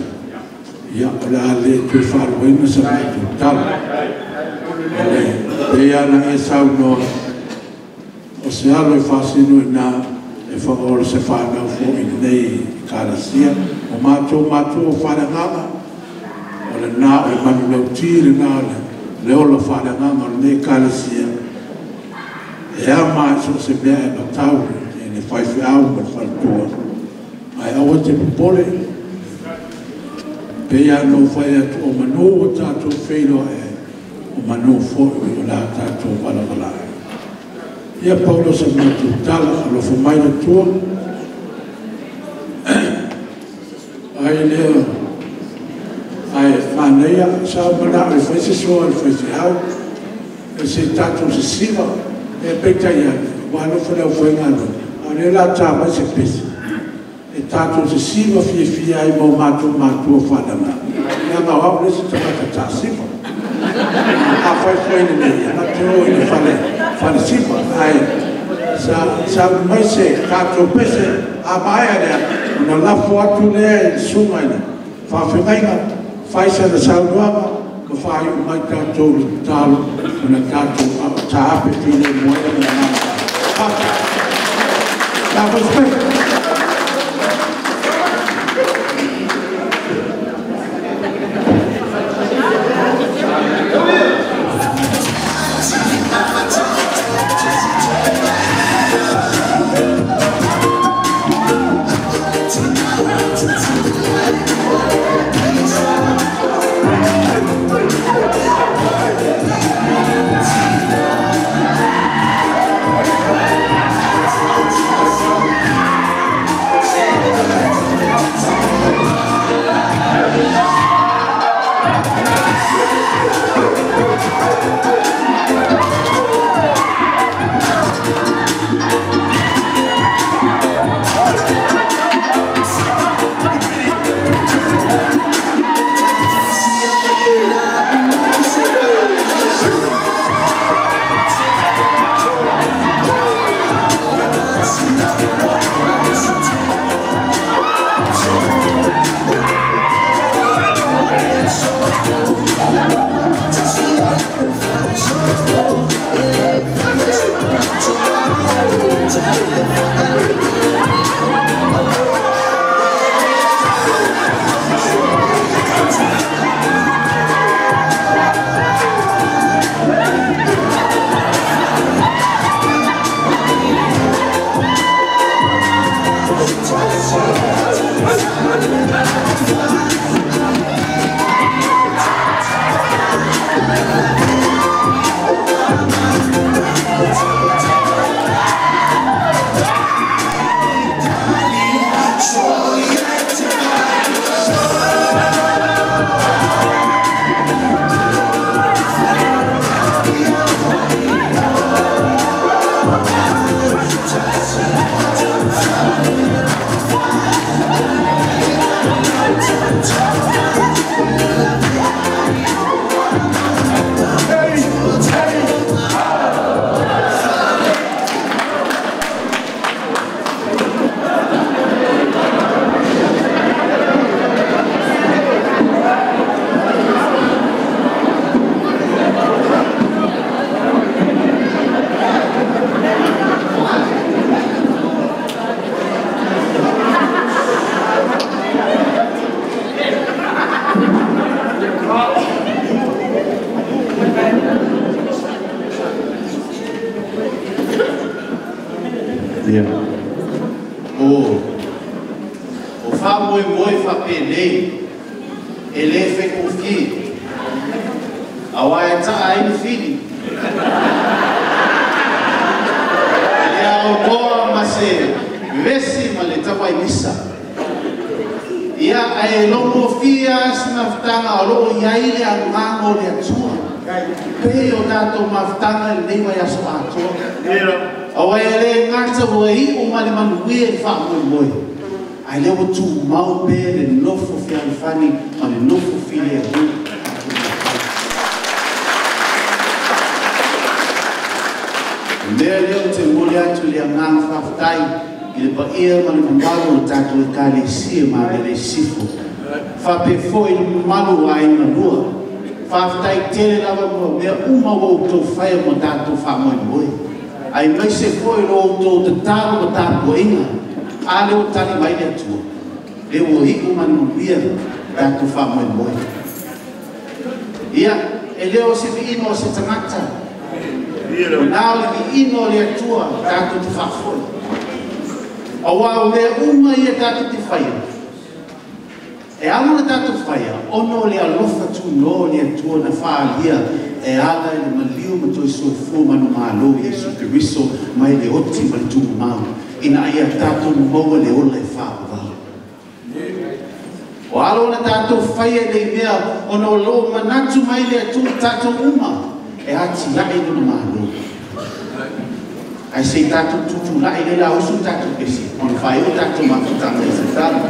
S2: ia o le a le toe faaluaina sa matou tala. O le pei ana e saunoa, o se alo e faasino i nā, e whaola se whanau fo i lenei Ekalesia. O mātou matua o faaleagaga, o le nā o le manulauti, le nā o le ola faaleagaga o lenei Ekalesia, e ama i so se mea e matau i le faifeau ma le faletua. Ae aua te popole, pei a no fai atu o manu o tātou wheiloa e, o manu foi o la tātou valavala ai. Ia paulo sa mātou tala, alofa mai le Atua. Ai lea, ai manaia, sa mana o fai se soa le fai se au, e se tātou se siva, e peitai ane, ua alofa le au whaingalo, a le la tā mai se pesi. E tātou se siva fiafia ai mau mātou mātua whananga. Ia ngau au le se tagata tā siva. A whai whai nei, ana te o i le whale siva. Ai, sa mai se tātou pese, a maea lea, ona lafo atu lea i le sunga i le whawhengaiga, whai sa na saunoaga, ka whai o mai tātou le tatalo, ona tātou tāape while moe na ngā. Tātou respect.
S4: Thank
S2: Ia.
S4: O faamoemoe faapenei e lē faigofie auā e ta'a ai le fili e le aonoa ma se vesi ma le tauaimisa. Ia ae logofia se mafutaga o loo i ai le agaga o le Atua pei o tatou mafutaga i lenei vaiaso atoa. Auā e lē gata ua i'u ma le manuia i le faamoemoe ae lea ua tumau pea le nofo fealofani ma le nofo filemu. Mea lea ou te momoli atu i le agaga faafetai i le paia ma le mamalu o le tatou Ekalesia ma Avele i Sisifo. Faapea foi i le mamalu o aiga lua. Faafetai tele lava mo mea uma ua outou faia mo tatou faamoemoe. Aemaise foi lo outou tatalo ma tapuaiga. A lea ua tali mai le Atua. Lea ua iu ma le manuia tatou faamoemoe. Ia, e le o se viiga o se tagata. O na o le viiga o le Atua tatou te faafoi. Auā o mea uma ia tatou te faia. E alo le tatou faia, ona o le alofa tunoa o le Atua na faaalia e ala i le maliu ma toe soifua manumalo Iesu Keriso mai le oti ma le tumau ina ia tatou maua le ola e faavavau. O alo na tatou faia nei mea ona o loo manatu mai le Atua i tatou uma e atiae lona malo. Ae se i tatou tutulai le la usu tatou pesi ona faaiu tatou mafutaga i se tala.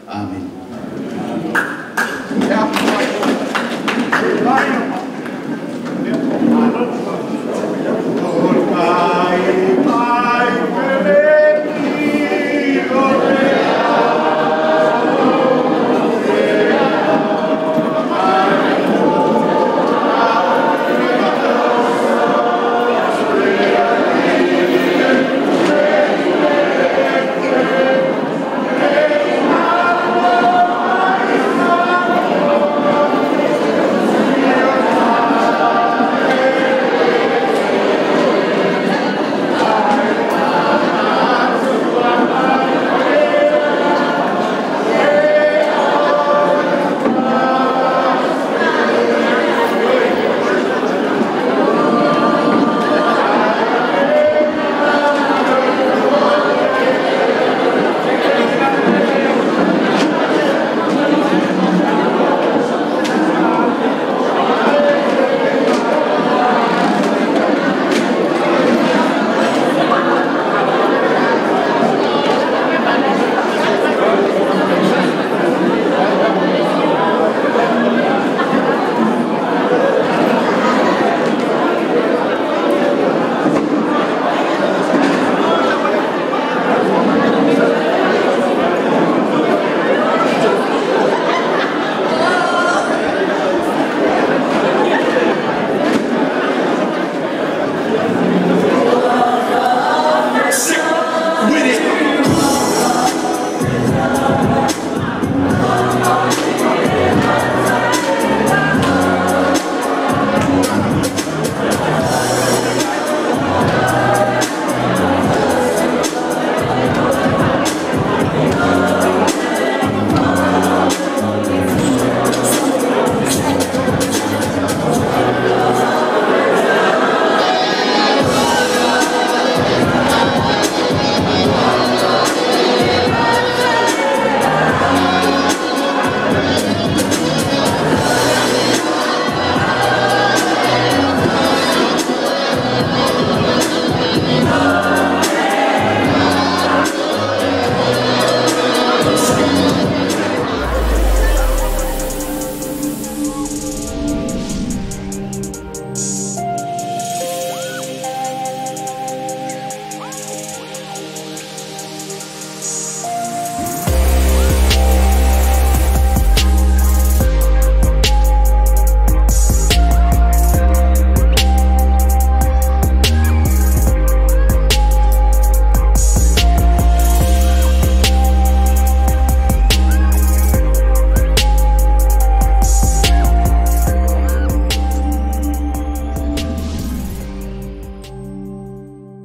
S4: Amen.